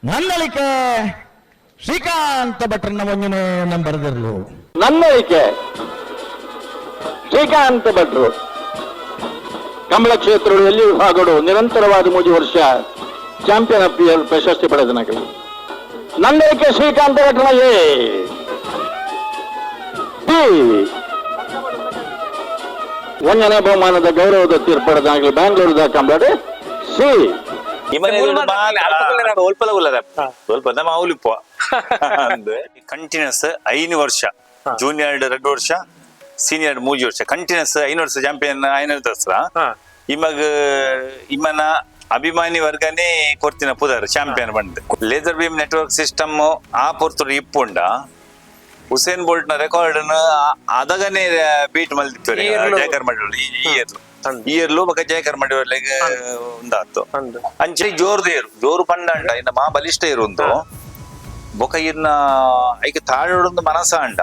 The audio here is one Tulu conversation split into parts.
Nandalike Srikanth ಭಟ್ರನ್ನ ಒಂಜನೇ ನಂಬರ್ದಿರ್ಲು. ನಂದಳಿಕೆ ಶ್ರೀಕಾಂತ ಭಟ್ರು ಕಮಲ ಕ್ಷೇತ್ರಗಳು ಎಲ್ಲಿ ವಿಭಾಗಗಳು ನಿರಂತರವಾದ 3 ವರ್ಷ champion of year ಪ್ರಶಸ್ತಿ ಪಡೆದ ನಕಲಿ ನಂದಳಿಕೆ ಶ್ರೀಕಾಂತ ಭಟ್ರನ ಎ ಬಿ ಒಂದನೇ ಬಹುಮಾನದ ಗೌರವದ ತೀರ್ಪಡೆದ ನಕಲಿ ಬ್ಯಾಂಗ್ಳೂರದ ಕಂಬಳಡೆ ಸಿ. ಕಂಟಿನ್ಯೂಸ್ 5 ವರ್ಷ, ಜೂನಿಯರ್ 2 ವರ್ಷ, ಸೀನಿಯರ್ 3 ವರ್ಷ, ಕಂಟಿನ್ಯೂಸ್ 5 ವರ್ಷ ಚಾಂಪಿಯನ್ ಐನ ದಸರಾ. ಇಮಗ್ ಇಮ್ಮನ ಅಭಿಮಾನಿ ವರ್ಗನೇ ಕೊಡ್ತಿನ ಪುದರ್ champion bandh. Laser beam network system ಆ ಪೊರ್ತುಡು ಇಪ್ಪುಂಡ ಹುಸೇನ್ ಬೋಲ್ಟ್ ನ ರೆಕಾರ್ಡ್ ಅದಗನೇ ಬೀಟ್ ಮಲ್ದಿತ್ತು. ಜಯಕರ್ ಮಾಡಿದ್ರು ಈ ಇಯರ್, ಈ ಇಯರ್ಲು ಬೊಕ ಜಯಕರ್ ಮಾಡಿವರ್ಲೆಗ್ ಉಂದಾತು. ಅಂಚೆ ಜೋರ್ದೇರು ಜೋರು ಪಂಡಂಡ ಇನ್ನ ಮಾ ಬಲಿಷ್ಠ ಇರುಂದು. ಬೊಕ ಇರ್ನ ಐಕ್ ತಾಳೊಡೊಂದು ಮನಸ ಅಂಡ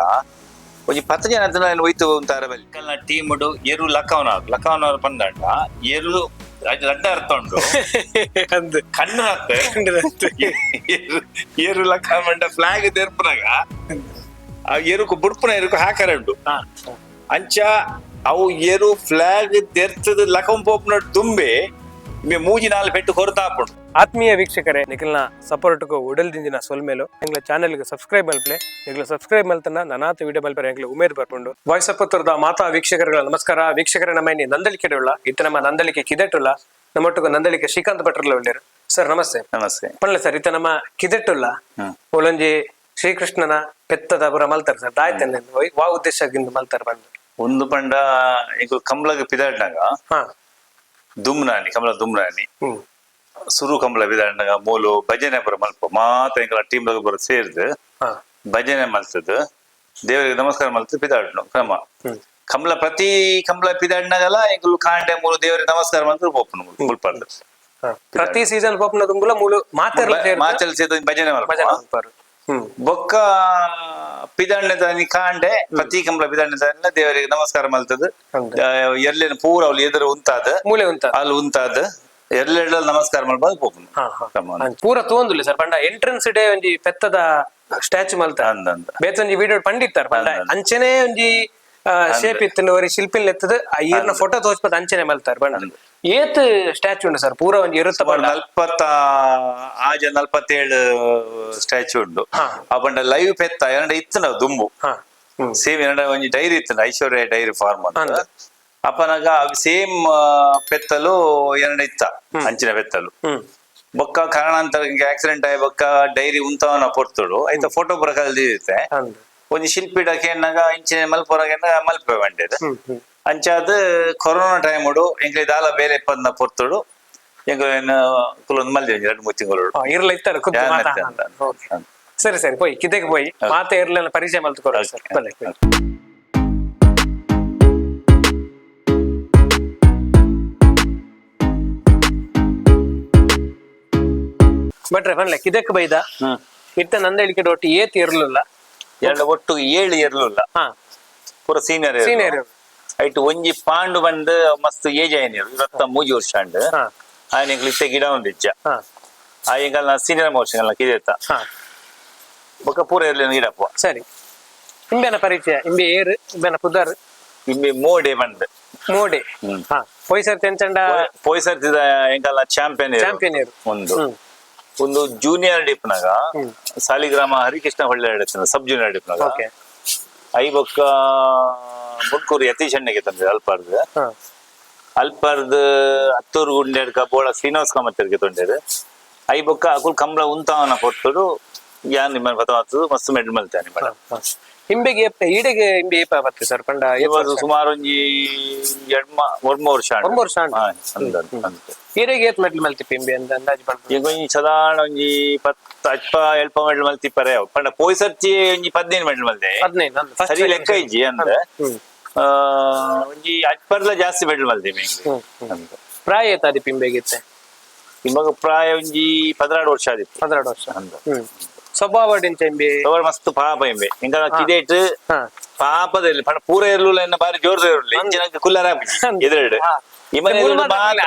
ಒಂಜಿ 10 ಜನ ಅದನ್ನ ಒಯ್ತು ಅಂತಾರೆ. ಬಲ್ಲಿ ಟೀಮ್ ಎರು ಲಕ್ಕವನ ಲಕ್ಕವನ ಪಂದಂಡ ಎರು ರಡ್ಡ ಅರ್ಥ ಉಂಟು. ಕಣ್ಣು ರತ್ತೆ ಏರು ಲಕ್ಕ ಮಂಡ ಫ್ಲಾಗ್ ತೆರ್ಪುನಾಗ ಆ ಎರುಕು ಬುಡ್ಪುನ ಎರುಕು ಹಾಕರೆ ಉಂಟು. ಅಂಚ ಅವು ಎರು ಫ್ಲಾಗ್ ತೆರ್ತದ ಲಕಂ ಪೋಪ್ನ ತುಂಬೆ ಮೂಜಿ ನಾಲ್ ಪೆಟ್ಟು ಕೊರತಾಪುಂಡು. ಆತ್ಮೀಯ ವೀಕ್ಷಕರೇ, ನಿಖಲ್ನ ಸಪೋರ್ಟ್ಗೂ ಉಡಲ್ದಿಂದಿನ ಸೊಲ್ಮೇಲು. ಎಂಗ್ಲ ಚಾನೆಲ್ಗೆ ಸಬ್ಸ್ಕ್ರೈಬ್ ಮಲ್ಪ್ಲೆ. ನಿಗ್ಲ ಸಬ್ಸ್ಕ್ರೈಬ್ ಮಲ್ತನ ನನಾತ ವಿಡಿಯೋ ಮಲ್ಪರೆ ಎಂಗ್ಲ ಉಮೇದ್ ಬರ್ಪುಂಡು. ವಾಯ್ಸ್ ಪತ್ರದ ಮಾತಾ ವೀಕ್ಷಕರುಗಳ ನಮಸ್ಕಾರ. ವೀಕ್ಷಕರೇ, ನಮ್ಮ ಇನ್ನಿ ನಂದಳಿಕೆ ಉಳ್ಳ ಇತ್ತ ನಮ್ಮ ನಂದಳಿಕೆ ಕಿದೆಟ್ಟುಲ್ಲ. ನಮ್ಮೊಟ್ಟಿಗೆ ನಂದಳಿಕೆ ಶ್ರೀಕಾಂತ್ ಭಟ್ರಲ್ಲ ಉಳ್ಳೇರು. ಸರ್, ನಮಸ್ತೆ. ನಮಸ್ತೆ. ಪನ್ಲೆ ಸರ್, ಇತ್ತ ನಮ್ಮ ಕಿದೆಟ್ಟುಲ್ಲ ಒಳೊಂಜಿ ಶ್ರೀಕೃಷ್ಣನ ಪೆತ್ತದ ಪುರ ಮಲ್ತಾರ ಸರ್, ದಾಯ್ತನೆ ವಾ ಉದ್ದೇಶ ಮಲ್ತಾರ ಬಂದು? ಒಂದು ಪಂಡ ಈಗ ಕಂಬ್ಳಗ್ ಪಿದಾಡ್ನಾಗ ದುಮ್ನಾನಿ ಕಮಲ ದುಮ್ನಾನಿ ಸುರು ಕಂಬಳ ಪಿದಾಡ್ನಾಗ ಮೂಲು ಭಜನೆ ಪುರ ಮಲ್ಪ ಮಾತ್ರ ಎಂಕಲ ಟೀಮ್ ಬರ ಸೇರ್ದು ಭಜನೆ ಮಲ್ತದ್ದು, ದೇವರಿಗೆ ನಮಸ್ಕಾರ ಮಲ್ತದ್ದು ಪಿದಾಡ್ನು ಕ್ರಮ. ಕಂಬಳ ಪ್ರತಿ ಕಂಬಳ ಪಿದಾಡ್ನಾಗಲ್ಲ ಎಂಕುಲು ಕಾಂಡೆ ಮೂಲು ದೇವರಿಗೆ ನಮಸ್ಕಾರ ಮಲ್ತದ್ದು ಪೋಪುನು ಮುಲ್ಪರ್ದು. ಪ್ರತಿ ಸೀಸನ್ ಪೋಪುನ ದುಂಬುಲ ಮೂಲು ಮಾತೆರ್ಲ ಸೇರ್ದ್ ಮಾಚಲ್ ಸೇರ್ದು ಭಜನೆ ಮಲ್ಪ. ಭಜನೆ ಮಲ್ಪರು. ಬೊಕ್ಕ ಪಿದಾಡ್ನೆ ತಾನಿ ಕಾಂಡೆ ಪ್ರತಿ ಕಂಬಳ ಪಿದಾಡ್ನೆ ತಾನಿ ದೇವರಿಗೆ ನಮಸ್ಕಾರ ಮಲ್ತದ್ದು ಎಲ್ಲೇನು ಪೂರ ಅವ್ಲು ಎದುರು ಉಂತಾದ ಮೂಲೆ ಉಂತಾದ. ಅಲ್ಲಿ ಉಂತಾದ ಎಲ್ಲೆಲ್ಲ ನಮಸ್ಕಾರ ಮಲ್ಪದು ಪೋಪುನು ಕ್ರಮ. ಪೂರ ತೋಂದುಲ್ಲ ಸರ್, ಪಂಡ ಎಂಟ್ರೆನ್ಸ್ ಡೇ ಒಂಜಿ ಪೆತ್ತದ ಸ್ಟ್ಯಾಚು ಮಲ್ತ ಬೇತೊಂಜಿ ವಿಡಿಯೋ ಪಂಡಿತ್ತಾರ. ಪಂಡ ಅಂಚನೆ ಒಂಜಿ ಶೇಪ್ ಇತ್ತು ಒರಿ ಶಿಲ್ಪಿಲ್ ಎತ್ತದ ಆ ಈರ್ನ ಫೋಟೋ ತೋಚ್ಪದ ಅಂಚನೆ ಮಲ್ತಾರ. ಬಣ್ಣ ಏತ್ ಸ್ಟ್ಯಾಚು ಉಂಡು ಸರ್ ಪೂರ ಒಂಜಿ ಇರುತ್ತ? 46 47 ಸ್ಟ್ಯಾಚು ಉಂಡು. ಆ ಪಂಡ ಲೈವ್ ಪೆತ್ತ ಎರಡ ಇತ್ತು ನಾವು ದುಂಬು ಸೇಮ್ ಎರಡ ಒಂಜಿ ಡೈರಿ ಇತ್ತು, ಐಶ್ವರ್ಯ ಡೈರಿ ಫಾರ್ಮ್ ಅಂತ. ಅಪ್ಪನಾಗ ಸೇಮ್ ಪೆತ್ತಲು ಎರಡ ಇತ್ತ, ಅಂಚಿನ ಪೆತ್ತಲು. ಬೊಕ್ಕ ಕಾರಣಾಂತರ ಆಕ್ಸಿಡೆಂಟ್ ಆಗಿ ಬೊಕ್ಕ ಡೈರಿ ಉಂತವನ ಪೊರ್ತುಡು ಆಯ್ತಾ ಫೋಟೋ ಪುರ ಕಲ್ದಿತ್ತೆ. ಒಂಜಿ ಶಿಲ್ಪಿ ಡಕೇನಾಗ ಇಂಚಿನ ಮಲ್ಪೊರಗ ಮಲ್ಪೆ ಬಂಡಿದೆ. ಅಂಚಾದ ಕೊರೋನಾ ಟೈಮ್ ಎಂಕ್ಲೆ ದಾಲ ಬೇಲೆ ಪಂದ ಪೊರ್ತುಡು ಎಂಕ್ಲೆ ಕುಲೊಂದು ಮಲ್ದಿ ಒಂಜಿ 2-3 ತಿಂಗಳು. ಇರ್ಲ ಇತ್ತಾರೆ ಖುದ್ದು ಮಾತಾ. ಸರಿ ಸರಿ, ಪೋಯಿ ಕಿದೆಗೆ ಪೋಯಿ ಮಾತೆ ಇರ್ಲ ಪರಿಚಯ ಮಲ್ತುಕೊರ ಸರ್. ಬಲೆ ಭಟ್ರೆ, ಬನ್ಲೆ ಕಿದೆಕ್ ಬೈದ. ಇತ್ತ ನಂದಳಿಕೆ ಒಟ್ಟು ಏತ್ ಇರ್ಲಿಲ್ಲ? ಎರಡು ಒಟ್ಟು 7 ಇರ್ಲಿಲ್ಲ. ಪೂರ ಸೀನಿಯರ್. ಸೀನಿಯರ್. ಐಟ್ ಒಂಜಿ ಪಾಂಡು ಬಂದು ಮಸ್ತ್ ಏಜ್ ಆಯ್ನಿರು, 23 ವರ್ಷ ಅಂಡ್. ಆಯ್ನ ಇತ್ತೆ ಗಿಡ ಒಂದು ಇಜ್ಜ. ಆ ಎಂಕಲ್ನ ಸೀನಿಯರ್ ಮೋಷನ್ ಕಿದೆತ್ತ ಬೊಕ್ಕ ಪೂರ ಇರ್ಲಿನ ಗಿಡಪ್ಪ. ಸರಿ, ಇಂಬೆನ ಪರಿಚಯ, ಇಂಬೆ ಏರು, ಇಂಬೆನ ಪುದರ್? ಇಂಬೆ ಮೋಡೆ ಬಂದು. ಮೋಡೆ. ಪೊಯ್ಸರ್ ತೆಂಚಂಡ? ಪೊಯ್ಸರ್ತಿದ ಎಂಕಲ್ನ ಚಾಂಪಿಯನ್. ಚಾಂಪಿಯನ್. ಒಂದು ಒಂದು ಜೂನಿಯರ್ ಡಿಪ್ನಾಗ ಸಾಲಿಗ್ರಾಮ ಹರಿಕೃಷ್ಣ ಹೊಳ್ಳೆ ಸಬ್ ಜೂನಿಯರ್ ಡಿಪ್ನಾಗ. I ಬೊಕ್ಕ ಮುಂಡ್ಕೂರು ಯತೀಶ್ ಅಣ್ಣಗೆ ತಂದೆ ಅಲ್ಪಾರ್ದು. ಅಲ್ಪಾರ್ದು ಹತ್ತೂರು ಗುಂಡೆಡ್ಕ ಬೋಳ ಶ್ರೀನಿವಾಸ್ ಕಾಮತ್ತರಿಗೆ ತೊಂಡೇರು. I ಬೊಕ್ಕ ಅಕುಲ್ ಕಂಬಳ ಉಂತಾವನ ಕೊಟ್ಟರು ಯಾನ್ ನಿಮ್ಮ ಪತ ಮಸ್ತ್ ಮೆಡಲ್ ಮಲ್ತಾನೆ ಮೇಡಮ್. ಇಂಬೆಗೆ ಈಡೆಗೆ ಇಂಬೆ ಏಪ ಬತ್ತೆ ಸರ್ ಪಂಡ? ಇವಾಗ ಸುಮಾರು ಒಂಜಿ ಎಡ್ಮ ಒರ್ಮ ವರ್ಷ. ಒರ್ಮ ವರ್ಷ. ಈಡೆಗೆ ಏತ್ ಮೆಡಲ್ ಮಲ್ತಿಪ್ಪ ಇಂಬೆ ಅಂತ ಅಂದಾಜು ಪಂಡ? ಈಗ ಒಂಜಿ ಸಾಧಾರಣ ಒಂಜಿ 10 ಅಲ್ಪ ಎಲ್ಪ ಮೆಡಲ್ ಮಲ್ತಿಪ್ಪರೆ. ಪಂಡ ಪೋಯ್ ಸರ್ತಿ ಒಂಜಿ 15 ಮೆಡಲ್ ಮಲ್ತೆ. 15. ಸರಿ ಲೆಕ್ಕ ಇಜ್ಜಿ ಅಂದ್ರೆ ಒಂಜಿ ಅಜ್ಪರ್ಲ ಜಾಸ್ತಿ ಮೆಡಲ್ ಮಲ್ತೀವಿ. ಪ್ರಾಯ ಏತಾದಿಪ್ಪ ಇಂಬೆಗೆ? ಇವಾಗ ಪ್ರಾಯ ಒಂಜಿ 12 ವರ್ಷ ಆದಿತ್ತು. 12 ವರ್ಷ. ಸ್ವಭಾವ ಇಂಬೆ? ಸ್ವಭಾವ ಮಸ್ತ್ ಪಾಪ ಇಂಬೆ. ಇಂಕ ಕಿದೇಟ್ ಪಾಪದಲ್ಲಿ ಪಂಡ ಪೂರ ಇರ್ಲಿಲ್ಲ ಎನ್ನ ಬಾರಿ ಜೋರ್ದ ಇರ್ಲಿ ಇಂಚಿನ ಕುಲ್ಲರ ಎದುರೆಡು ಇಮನೆ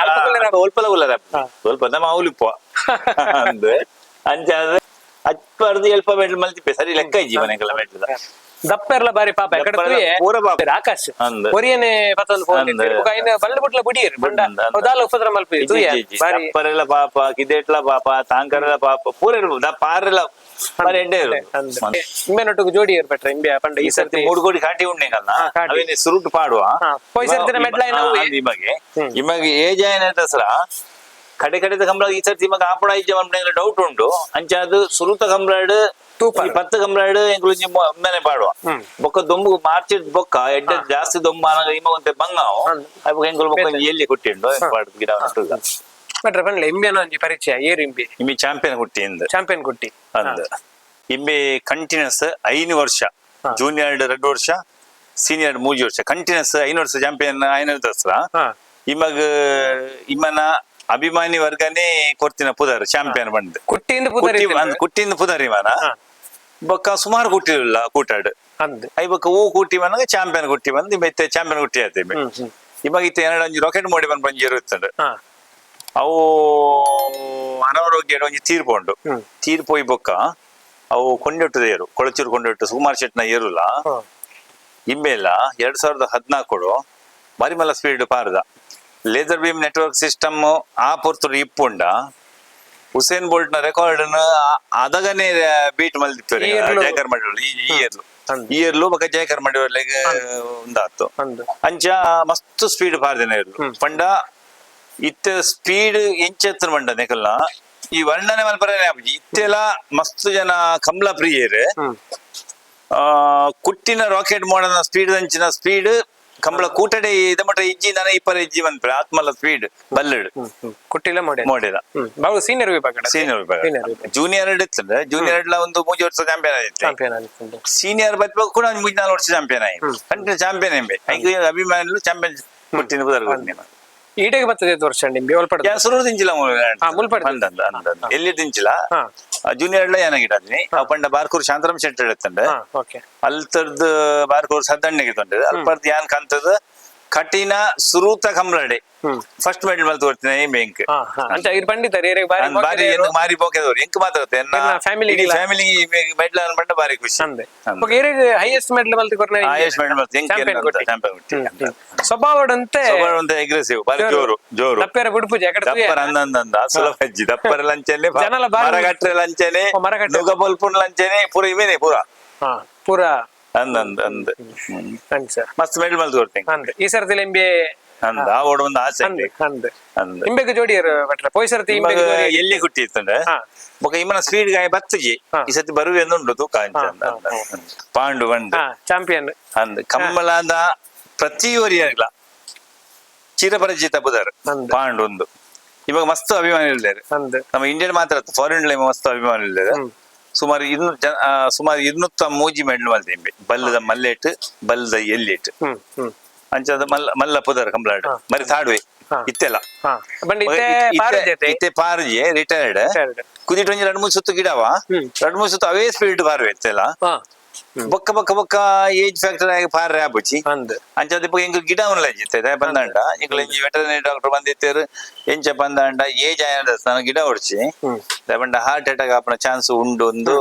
ಒಲ್ಪಲ ಕುಲ್ಲರ ಸ್ವಲ್ಪ ನಮ್ಮ ಅವಲಿಪ್ಪ ಅಂದ್. ಅಂಚ ಅತ್ಪರ್ದು ಎಲ್ಪ ಮೆಡ್ಲ್ ಮಲ್ತಿಪ್ಪೆ ಸರಿ ಲೆಕ್ಕ ಇಜ್ಜಿ ಮನೆಗೆಲ್ಲ ಮೆಡ್ಲ್. ದಪ್ಪೆರ್ಲ ಬಾರಿ ಪಾಪ ಎಕಡೆ ದಪ್ಪೆರ್ಲ ತೂಯೆ. ಪೂರ ಪಾಪ. ಆಕಾಶ್ ಅಂದ್. ಒರಿಯನೆ ಪತ್ತೊಂದು ಫೋನ್ ಅಂದ್. ಬೊಕ ಐನ ಬಲ್ಲ್ ಬುಟ್ಲ ಬುಡಿಯೆರ್ ಪಂಡ ಅಂದ್, ಅಂದ್. ಅವು ದಾಲ ಉಪದ್ರ ಮಲ್ಪಿ ತೂಯ ಬಾರಿ. ದಪ್ಪರೆಲ್ಲ ಪಾಪ, ಕಿದೆಟ್ಲ ಪಾಪ, ತಾಂಕರೆಲ್ಲ ಪಾಪ, ಪೂರ ಇರ್ಬೋದು ಪಾರೆಲ್ಲ ಬಾರಿ ಎಡ್ಡೆ ಅಂದ್. ಇರು. ಇಂಬೆನೊಟ್ಟುಗು ಜೋಡಿ ಏರ್ಪಟ್ರೆ ಇಂಬೆ ಪಂಡ ಈ ಸರ್ತಿ ಮೂರು ಕೋಡಿ ಕಾಟಿ ಉಂಡೆಗಲ್ಲ. ಹಾ, ಕಾಟಿ. ಅವೇನೆ ಸುರುಟು ಪಾಡುವ. ಹಾ, ಪೋಯ್ ಸರ್ತಿನ ಮೆಟ್ಲ ಏನ ಅವ್ವೆ. ಇಮಗೆ ಇಮಗೆ ಏಜ್ ಆಯ್ನ ದಸರಾ ಕಡೆ ಕಡೆದ ಕಂಬಳ ಈ ಸರ್ತಿ ಇವಾಗ ಆಪಣ ಇಜ್ಜ ಮನ್ಪುನ ಡೌಟ್ ಉಂಡು. ಅಂಚ ಅದು ಸುರುತ ಕಂಬಳಡ್ ತೂಪಾರ್. ಈ 10 ಕಂಬಳಡ್ ಎಂಕುಲು ಒಂಜಿ ಒಮ್ಮೆನೆ ಪಾಡುವ. ಬೊಕ್ಕ ದೊಂಬು ಮಾರ್ಚ್ ಬೊಕ್ಕ ಎಡ್ಡೆ ಜಾಸ್ತಿ ದೊಂಬು ಆನಗ ಇಮ ಒಂತೆ ಬಂಗಾವು. ಅಯ್ಯ ಎಂಕುಲು ಬೊಕ್ಕ ಒಂಜಿ ಎಲ್ಲಿ ಕೊಟ್ಟಿಂಡು ಪಾಡು ಗಿಡ ಉಂಟು. ಭಟ್ರೆ ಪಂಡ್ಲೆ ಇಂಬೆನ ಒಂಜಿ ಪರಿಚಯ ಏರು ಇಂಬೆ? ಇಮ್ಮಿ ಚಾಂಪಿಯನ್ ಹುಟ್ಟಿ ಇಂದ್. ಚಾಂಪಿಯನ್ ಕುಟ್ಟಿ. ಅಂದ್ ಇಂಬೆ ಕಂಟಿನ್ಯೂಸ್ 5 ವರ್ಷ, ಜೂನಿಯರ್ 2 ವರ್ಷ, ಸೀನಿಯರ್ 3 ವರ್ಷ, ಕಂಟಿನ್ಯೂಸ್ 5 ವರ್ಷ ಚಾಂಪಿಯನ್ ಆಯ್ನ ದಸರಾ. ಇಮಗ್ ಇಮ್ಮನ ಅಭಿಮಾನಿ ವರ್ಗನೇ ಕೊಡ್ತಿನ ಪುದರ್ ಚಾಂಪಿಯನ್ ಬಂದ್. ಕುಟ್ಟಿಯಿಂದ ಪುದರ್ ಕುಟ್ಟಿ ಅಂದ್, ಕುಟ್ಟಿಂದ ಪುದರ್ ಇವನ. ಬೊಕ್ಕ ಸುಮಾರು ಕುಟ್ಟಿಲ್ಲ ಕೂಟಾಡು. ಅಂದ್. I ಬೊಕ್ಕ ಓ ಕೂಟಿ ಬಂದಾಗ ಚಾಂಪಿಯನ್ ಕುಟ್ಟಿ ಬಂದು ಇತ್ತೆ ಚಾಂಪಿಯನ್ ಕುಟ್ಟಿ ಆಯ್ತು ಇಮ್ಮೆ. ಹ್ಮ್ ಹ್ಮ್ ಇವಾಗ ಇತ್ತೆ ಎರಡು ಒಂಜಿ ರಾಕೆಟ್ ಮೋಡಿ ಬಂದ್ ಬಂಜಿ ಇರುತ್ತಂಡು. ಅವು ಅನಾರೋಗ್ಯ ಒಂಜಿ ತೀರ್ಪುಂಡು. ತೀರ್ಪೋಯ್ ಬೊಕ್ಕ ಅವು ಕೊಂಡೆಟ್ಟು ಏರು ಕೊಳಚೂರು ಕೊಂಡೆಟ್ಟು ಸುಕುಮಾರ್ ಶೆಟ್ನ ಏರುಲ. ಇಂಬೆಲ್ಲ 2014 ಬಾರಿ ಮಲ್ಲ ಸ್ಪೀಡ್ ಪಾರದ laser beam network system ಆ ಪೊರ್ತುಡು ಇಪ್ಪುಂಡ ಹುಸೇನ್ ಬೋಲ್ಟ್ ನ ರೆಕಾರ್ಡ್ ಅದಗನೇ ಬೀಟ್ ಮಲ್ದಿತ್ತು. ಈ ಇಯರ್ಲು. ಜಯಕರ್ ಮಾಡಿದ್ರು ಈ ಇಯರ್ಲು. ಅಂದ್. ಈ ಇಯರ್ಲು ಬೊಕ್ಕ ಜಯಕರ್ ಮಾಡಿರ್ಲೆಗ್ ಒಂದಾತು. ಅಂದ್. ಅಂಚ ಮಸ್ತ್ ಸ್ಪೀಡ್ ಪಾರ್ದಿನ ಇರ್ಲು ಪಂಡ ಇತ್ತೆ ಸ್ಪೀಡ್ ಎಂಚೆತ್ತನ ಪಂಡ ನೆಕಲ್ನ ಈ ವರ್ಣನೆ ಮಲ್ಪರನೆ ಆಪುಜಿ. ಇತ್ತೆಲ ಮಸ್ತ್ ಜನ ಕಮಲಾ ಪ್ರಿಯರು. ಕುಟ್ಟಿನ ರಾಕೆಟ್ ಮಾಡನ ಸ್ಪೀಡ್ ಅಂಚಿನ ಸ್ಪೀಡ್ ಕಂಬಳ ಕೂಟಡೆ ಇದಮಟ ಇಜ್ಜಿ ನನ ಇಪ್ಪರ ಇಜ್ಜಿ ಮನ್ಪೆ ಆತ್ಮಲ ಸ್ಪೀಡ್ ಬಲ್ಲಡು. ಹ್ಮ್ ಹ್ಮ್ ಕುಟ್ಟಿಲ ಮೋಡೆ. ಮೋಡಿದ. ಬಾವು ಸೀನಿಯರ್ ವಿಭಾಗ. ಸೀನಿಯರ್ ವಿಭಾಗ. ಸೀನಿಯರ್ ವಿಭಾಗ. ಜೂನಿಯರ್ ಇರ್ತದೆ, ಜೂನಿಯರ್ ಒಂದು 3 ವರ್ಷ ಚಾಂಪಿಯನ್ ಆಗಿತ್ತು. ಚಾಂಪಿಯನ್ ಆಗಿತ್ತು. ಸೀನಿಯರ್ ಬತ್ವಾಗ ಕೂಡ ಒಂದು 3-4 ವರ್ಷ ಚಾಂಪಿಯನ್ ಆಗಿ ಕಂಟಿನ್ಯೂ ಚಾಂಪಿಯನ್ ಎಂಬೆ ಐಕ್ ಅಭಿಮಾನಿಲು ಚಾಂಪಿಯನ್ ಕೊಟ್ಟಿನ ಬದಲು ಕೊಟ್ಟಿನ. ಈಡೆಗೆ ಬರ್ತದೆ ಐದು ವರ್ಷ ನಿಮ್ಗೆ ಒಲ್ಪಡ. ಯಾ ಸುರು ದಿಂಚಿಲ. ಮುಲ್ಪಡ್ದು. ಅಂದ ಅಂದ ಎಲ್ಲಿ ದಿಂಚಿಲ. ಜೂನಿಯರ್ ಲ ಏನಾಗಿಟ್ಟಿನಿ ಪಂಡ ಬಾರ್ಕೂರು ಶಾಂತರಾಮ್ ಶೆಟ್ಟಿ ಹೇಳ್ತಂಡೆ. ಓಕೆ. ಅಲ್ತರ್ದು ಬಾರ್ಕೂರು ಸದ್ದಣ್ಣಗೆ ತೊಂಡೆ ಅಲ್ಪರ್ದು ಯಾನ್ ಕಂತದ ಕಠಿಣ ಸುರೂತ ಕಂಬಳಡೆ ಫಸ್ಟ್ ಮೆಡಲ್ ಮಲ್ತು ಕೊಡ್ತೀನಿ ಈ ಬ್ಯಾಂಕ್. ಹಾ ಹಾ ಅಂಚ ಇರ್ ಪಂಡಿತರು ಏರಿಗೆ ಬಾರಿ ಬಾರಿ ಎನ್ನು ಮಾರಿ ಬೋಕೆದವ್ರು ಎಂಕ್ ಮಾತ್ರ ಎನ್ನ ಎನ್ನ family ಇಡೀ ಗಿಲ. ಫ್ಯಾಮಿಲಿ ಮೆಡಲ್ ಅನ್ಬಂಡ ಬಾರಿ ಖುಷಿ. ಅಂದೆ ಓಕೆ ಏರಿಗೆ ಹೈಯೆಸ್ಟ್ ಮೆಡಲ್ ಮಲ್ತಿ ಕೊರ್ನ. ಹೈಯೆಸ್ಟ್ ಮೆಡಲ್ ಮಲ್ತು ಎಂಕ್ ಚಾಂಪಿಯನ್ ಕೊಟ್ಟಿ. ಚಾಂಪಿಯನ್ ಕೊಟ್ಟಿ. ಸ್ವಭಾವಡಂತೆ. ಸ್ವಭಾವ ಅಗ್ರೆಸಿವ್ ಬಾರಿ, ಜೋರು ಜೋರು. ದಪ್ಪೆರ ಬುಡ್ಪುಜಿ ಎಕಡೆ ತೂಯೆ. ದಪ್ಪರ ಅಂದ ಅಂದ ಅಂದ ಸುಲಭ ಹೆಜ್ಜಿ ದಪ್ಪರ ಲಂಚನೆ. ಜನಲ ಬಾರಿ ಮರಗಟ್ರೆ ಲಂಚನೆ. ಓ, ಮರಗಟ್ರೆ. ನುಗ ಬಲ್ಪುನ್ ಲಂಚನೆ ಪೂರ ಇವೇನೆ ಪೂರ. ಪೂರ. ಅಂದ ಅಂದ ಅಂದ. ಅಂಚ. ಮಸ್ತ್ ಮೆಡಲ್ ಮಲ್ತು ಕೊಡ್ತೀನಿ. ಅಂದೆ ಈ ಸರ್ತಿ ಎಂಬೆ. ಅಂದ ಆ ಓಡ ಒಂದು ಆಸೆ. ಅಂದೆ ಅಂದೆ. ಅಂದ. ಇಂಬೆಗ್ ಜೋಡಿಯರು ಭಟ್ರೆ ಪೋಯ್ ಸರ್ತಿ ಇವಾಗ ಇಂಬೆಗ್ ಜೋಡಿ ಎಲ್ಲಿ ಹುಟ್ಟಿ ಇತ್ತಂದ್ರೆ ಬೊಕ ಇಮ್ಮನ ಸ್ಪೀಡ್ ಗಾಯ ಬತ್ತಜಿ. ಈ ಸತಿ ಬರುವೆ ಉಂಟು ತೂಕ ಅಂಚ ಅಂದ ಅಂದ. ಪಾಂಡು ಬಂದು ಚಾಂಪಿಯನ್. ಅಂದ್ ಕಂಬಳದ ಪ್ರತಿ ಒರಿಯರ್ಲ ಚಿರಪರಿಚಿತ ಬುದರ್. ಅಂದ್. ಪಾಂಡು ಒಂದು ಇವಾಗ ಮಸ್ತ್ ಅಭಿಮಾನಿ ಇದ್ದಾರೆ. ಅಂದ್. ನಮ್ಮ ಇಂಡಿಯನ್ ಮಾತ್ರ ಫಾರಿನ್ ಮಸ್ತ್ ಅಭಿಮಾನಿ ಇದ್ದಾರೆ. ಸುಮಾರು 200 ಜನ, ಸುಮಾರು 203 ಮೆಡಲ್ ಮಲ್ದಿಂಬೆ ಬಲ್ಲದ ಮಲ್ಲೇಟ್ ಬಲ್ಲದ ಎಲ್ಲಿಟ್. ಹ್ಮ್ ಹ್ಮ್ ಅಂಚದ ಮಲ್ಲ ಮಲ್ಲ ಪುದರ್ ಕಂಬಳಾಡ್ ಮರಿ ತಾಡುವೆ ಇತ್ತೆಲ್ಲ. ಬಂಡಿ ಇತ್ತೆ ಪಾರು ಜೊತೆ. ಇತ್ತೆ ಪಾರುಜೆ ರಿಟೈರ್ಡ್. Retired. ಕುದಿಟ್ ಒಂಜಿ 2-3 ಸುತ್ತು ಗಿಡವ 2-3 ಸುತ್ತು ಅವೇ ಸ್ಪೀಡ್ ಪಾರುವೆ ಇತ್ತೆಲ್ಲ. ಬೊಕ್ಕ ಬೊಕ್ಕ ಬೊಕ್ಕ ಏಜ್ ಫ್ಯಾಕ್ಟರ್ ಆಗಿ ಪಾರ್ರೆ ಆಪುಜಿ. ಅಂದ್. ಅಂಚಾದ ಇಪ್ಪ ಎಂಕ್ ಗಿಡ ಉನ್ಲ ಇತ್ತೆ ಬಂದಾಂಡ ಎಂಕ್ಲ ಇಂಜಿ ವೆಟರ್ನರಿ ಡಾಕ್ಟರ್ ಬಂದಿತ್ತೇರು ಎಂಚ ಬಂದಾಂಡ ಏಜ್ ಆಯನ ನಾನು ಗಿಡ ಹೊಡ್ಚಿ ಬಂಡ ಹಾರ್ಟ್ ಅಟ್ಯಾಕ್ ಆಪನ ಚಾನ್ಸ್ ಉಂಡು ಒಂದು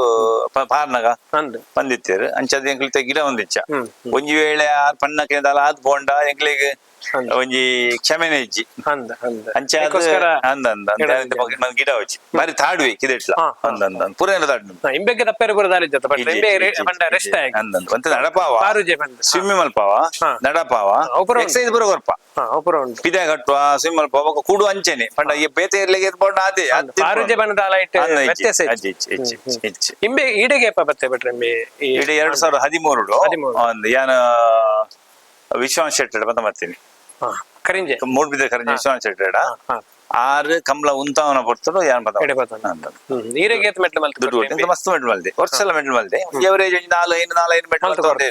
ಪಾರ್ನಗ ಅಂದ್. ಬಂದಿತ್ತೇರು. ಅಂಚಾದ ಎಂಕ್ಲ ಇತ್ತೆ ಗಿಡ ಒಂದಿಚ್ಚ. ಹ್ಮ್. ಒಂಜಿ ವೇಳೆ ಆರ್ ಪನ್ನಕ್ಕೆ ದಾಲ ಆದ್ ಪೋಂಡ ಎಂಕ್ಲೆಗ್ ಒಂಜಿ ಕ್ಷಮೆನೆ ಇಜ್ಜಿ. ಅಂದ್ ಅಂದ್. ಅಂಚ ಅದು ಅದಕ್ಕೋಸ್ಕರ ಅಂದ ಅಂದ ಅಂದ ಗಿಡ ಅಂದ ಗಿಡ ಹೊಚ್ಚಿ ಬಾರಿ ತಾಡುವೆ ಕಿದೆಟ್ಲ. ಹಾ, ಹಾ. ಅಂದ ಅಂದ ಅಂದ ಪೂರ ಎಲ್ಲ ತಾಡು. ಇಂಬೆಗ್ಗೆ ತಪ್ಪೇರು ಪೂರ ದಾಲಿ ಜೊತೆ ಬಟ್ ಇಂಬೆ ಪಂಡ ರೆಸ್ಟ್ ಆಗಿ ಅಂದ ಅಂದ ಒಂತೆ ನಡಪಾವ. ಪಾರುಜೆ ಪಂಡ. ಸ್ವಿಮ್ಮಿಂಗ್ ಮಲ್ಪಾವ. ನಡಪಾವ. ಅವು ಪೂರ ಉಂಟು. ಎಕ್ಸಸೈಸ್ ಪೂರ ಕೊರ್ಪ. ಅವು ಪೂರ ಉಂಟು. ಪಿದೆ ಕಟ್ಟುವ ಸ್ವಿಮ್ ಮಲ್ಪ ಬೊಕ ಕೂಡು ಅಂಚೆನೆ ಪಂಡ ಈ ಬೇತೆ ಇರ್ಲಿಕ್ಕೆ ಪೋಂಡ ಅದೇ ಅದ್ ಪಾರುಜೆ ಬಣ್ಣದ ಆಲ ಇಟ್ಟು ಅಂದ ಇಜ್ಜಿ, ವ್ಯತ್ಯಾಸ ಇಜ್ಜಿ. ಅಜ್ಜಿ, ಇಜ್ಜಿ, ಇಜ್ಜಿ, ಇಜ್ಜಿ, ಇಜ್ಜಿ. ಇಂಬೆ ಈಡೆಗೆ ಏಪ ಬತ್ತೆ ಬಿಟ್ರೆ ಇಂಬೆ ಈ ಇಡೀ 2013. ಹದಿಮೂರು. ಒಂದು ಯಾನ ವಿಶ್ವಾಸ್ ಶೆಟ್ಟರ್ ಬಂತ ಬರ್ತೀನಿ. ಕರಿಂಜೆ. ಮೂಡ್ಬಿದ್ರೆ ಕರಂಜಿ ವಿಶ್ವಾಸ್ ಶೆಟ್ಟರ್. ಆರು ಕಮಲ ಉಂತಾವನ ಪೊರ್ತುಡು ಯಾನ್ ಪದ. ಎಡೆ ಬತ್ತನ. ಈರೆಗೆ ಏತ್ ಮೆಟ್ಲು ಮಲ್ತ್ ದುಡ್ಡು ಕೊರ್ತೆ ಕೊಟ್ಟು ಮಸ್ತ್ ಮೆಡಲ್ ಮಲ್ದೆ, ವರ್ಷ ಎಲ್ಲ ಮೆಡಲ್ ಮಲ್ದೆ. ಎವರೇಜ್ ಒಂಜಿ ನಾಲ್ ಐದು ನಾಲ್ ಐದು ಮೆಡಲ್ ಮಲ್ತ್ ಕೊರ್ತೆ.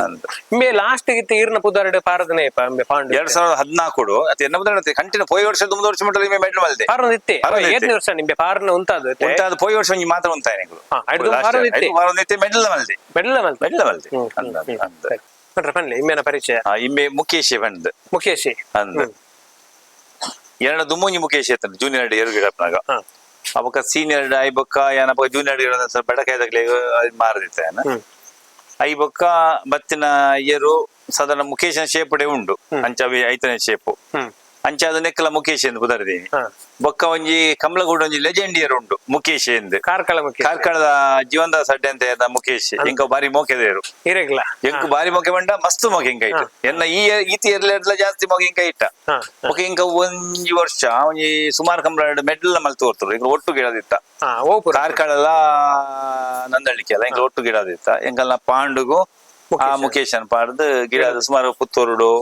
ಅಂತ. ಇಂಬೆ ಲಾಸ್ಟ್ ಗಿತ್ತ ಈರ್ನ ಪುದಾರ್ಡ್ ಪಾರದನೆ ಏಪ ಇಂಬೆ ಪಾಂಡು? 2014 ಅದು ಎನ್ನ ಕಂಟಿನ್ಯೂ ಪೋಯಿ ವರ್ಷ ದುಂಬದ ವರ್ಷ ಮಟ್ಟಲ್ಲಿ ಮೆಡಲ್ ಮಲ್ದೆ. ಪಾರೊಂದು ಇತ್ತೆ. ಪಾರೊಂದು ಇತ್ತೆ. ಏತ್ನೇ ವರ್ಷ ನಿಂಬೆ ಪಾರನ ಉಂತಾದ ಇತ್ತೆ? ಉಂಟಾದ ಪೋಯಿ ವರ್ಷ ಒಂಜಿ ಮಾತ್ರ ಉಂತಾಯ. ಐದು ಪಾರೊಂದು ಇತ್ತೆ. ಇತ್ತೆ ಮೆಡಲ್ ಮಲ್ದೆ. ಮೆಡಲ್ ಮಲ್ತ್. ಮೆಡಲ್ ಮಲ್ದೆ ಅಂದ ಅಂದ. ಪಂಡ್ರೆ ಪನ್ಲೆ ಇಂಬೆನ ಪರಿಚಯ. ಇಂಬೆ ಮುಖೇಶ್ ಬಂದ್. ಮುಖೇಶಿ. ಅಂದ ಎರಡು ದುಮ್ಮುಂಜಿ ಮುಖೇಶ್ ಎತ್ತಂಡು ಜೂನಿಯರ್ ಎರಡು ಗಿಡಪ್ಪನಾಗ. ಅಬಕ ಸೀನಿಯರ್ I ಬೊಕ್ಕ ಏನಪ್ಪ ಜೂನಿಯರ್ ಬಡಕಾಯ್ದಾಗ್ಲೆ ಮಾರದಿತ್ತ ಏನ. I ಬೊಕ್ಕ ಬತ್ತಿನ ಇಯರು ಸಾಧಾರಣ ಮುಖೇಶನ ಶೇಪಡೆ ಉಂಡು ಅಂಚ ಅವಿ ಐತನೇ ಶೇಪು. ಅಂಚ ಅದು ನೆಕ್ಕಲ ಮುಖೇಶ್ ಎಂದು ಪುದರ್ದೀನಿ. ಬೊಕ್ಕ ಒಂಜಿ ಕಮಲಗೂಡ ಒಂಜಿ ಲೆಜೆಂಡ್ ಇಯರ್ ಉಂಡು ಮುಖೇಶ್ ಎಂದು. ಕಾರ್ಕಳ ಮುಖೇಶ್. ಕಾರ್ಕಳದ ಜೀವನದಾಸ್ ಅಡ್ಡೆ ಅಂತ ಏನ ಮುಖೇಶ್ ಇಂಕ ಬಾರಿ ಮೋಕೆದೇರು. ಇರೆಗ್ಲ. ಎಂಕ್ ಬಾರಿ ಮೊಕೆ ಬಂಡ ಮಸ್ತ್ ಮೊಕೆ ಇಂಕ ಇಟ್ಟ ಎನ್ನ ಈ ಈತಿ ಎರ್ಲೆಡ್ಲ ಜಾಸ್ತಿ ಮೊಕೆ ಇಂಕ ಇಟ್ಟ. ಮೊಕೆ ಇಂಕ ಒಂಜಿ ವರ್ಷ ಒಂಜಿ ಸುಮಾರು ಕಂಬಳ ಮೆಡ್ಲ್ ಮಲ್ತು ತೋರ್ತರು ಇಂಕ ಒಟ್ಟು ಗಿಡದಿತ್ತ. ಓಪುರ. ಕಾರ್ಕಳಲ ನಂದಳ್ಳಿಕೆ ಅಲ್ಲ ಇಂಕ ಒಟ್ಟು ಗಿಡದಿತ್ತ ಎಂಕಲ್ನ ಪಾಂಡುಗು ಆ ಮುಖೇಶನ್ ಪಾಡ್ದು ಗಿಡ ಸುಮಾರು ಪುತ್ತೂರುಡು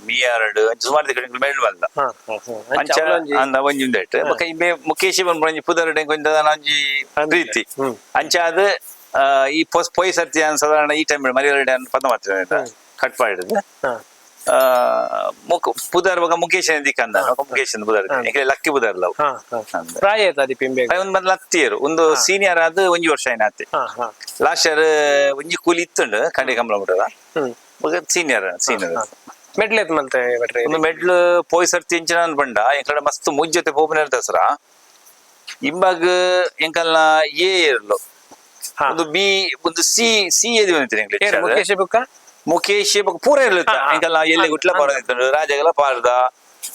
ಮಿಯಾರಡು ಸುಮಾರು ಕಡೆ ಮೆಡ್ಲ್ ಬಂದ. ಹಾ ಹಾ ಹಾ ಅಂಚ ಅಂಚ ಅವ್ಲೊಂಜಿ ಅಂದ ಒಂಜಿ ಉಂದೆಟ್ ಬೊಕ್ಕ ಇಂಬೆ ಮುಖೇಶ್ ಒಂಜಿ ಪುದರ್ಡ್ ಎಂಕ್ ಒಂಜಿ ಪ್ರೀತಿ. ಅಂಚ ಅದು ಈ ಪೊಯ್ ಸರ್ತಿ ಯಾನ್ ಸಾಧಾರಣ ಈ ಟೈಮ್ ಮರಿಯಲ್ಡೆ ಪದ ಮಾತ್ರ ಕಟ್ ಮಾಡಿದ್ದು. ಪುದರ್ ಬೊಕ ಮುಖೇಶ್ ದಿಕ್ಕಂದ ಮುಖೇಶ್ ಪುದರ್ ಎಂಕ್ಲೆ ಲಕ್ಕಿ ಪುದರ್ ಲವ್. ಹಾ ಹಾ ಪ್ರಾಯ ಆಯ್ತು ಅದಿ ಪಿಂಬೆ. ಒಂದು ಬಂದ್ ಲತ್ತಿಯರು ಒಂದು ಸೀನಿಯರ್ ಆದ್ ಒಂಜಿ ವರ್ಷ ಏನಾತಿ. ಹಾ ಹಾ ಲಾಸ್ಟ್ ಇಯರ್ ಒಂಜಿ ಕೂಲಿ ಇತ್ತುಂಡು ಕಂಡೆ ಕಂಬಳ ಮುಟ್ಟದ. Senior senior. Medal ಏತ್ ಮಲ್ತೆ ಭಟ್ರೆ? ಒಂದು ಮೆಡ್ಲ್ ಪೋಯ್ ಸರ್ತಿ ಇಂಚಿನ ಬಂಡ ಎಂಕಡ ಮಸ್ತ್ ಮುಜ್ಜತೆ ಪೋಪುನ ದಸರಾ ಇಂಬಾಗ್ ಎಂಕಲ್ನ ಎ ಇರ್ಲು. ಒಂದು ಬಿ ಒಂದು ಸಿ ಸಿ ಎದಿ ಬಂದಿತ್ತು ಏರ್ ಇಂಗ್ಲಿಷ್. ಮುಖೇಶ್ ಬುಕ್ಕ. ಮುಖೇಶ್ ಬೊಕ್ಕ ಪೂರ ಇರ್ಲಿತ್ತ ಎಂಕಲ್ನ ಎಲ್ಲಿ ಗುಟ್ಲ ಪಾರದಿತ್ತು ರಾಜಗೆಲ್ಲ ಪಾರ್ದ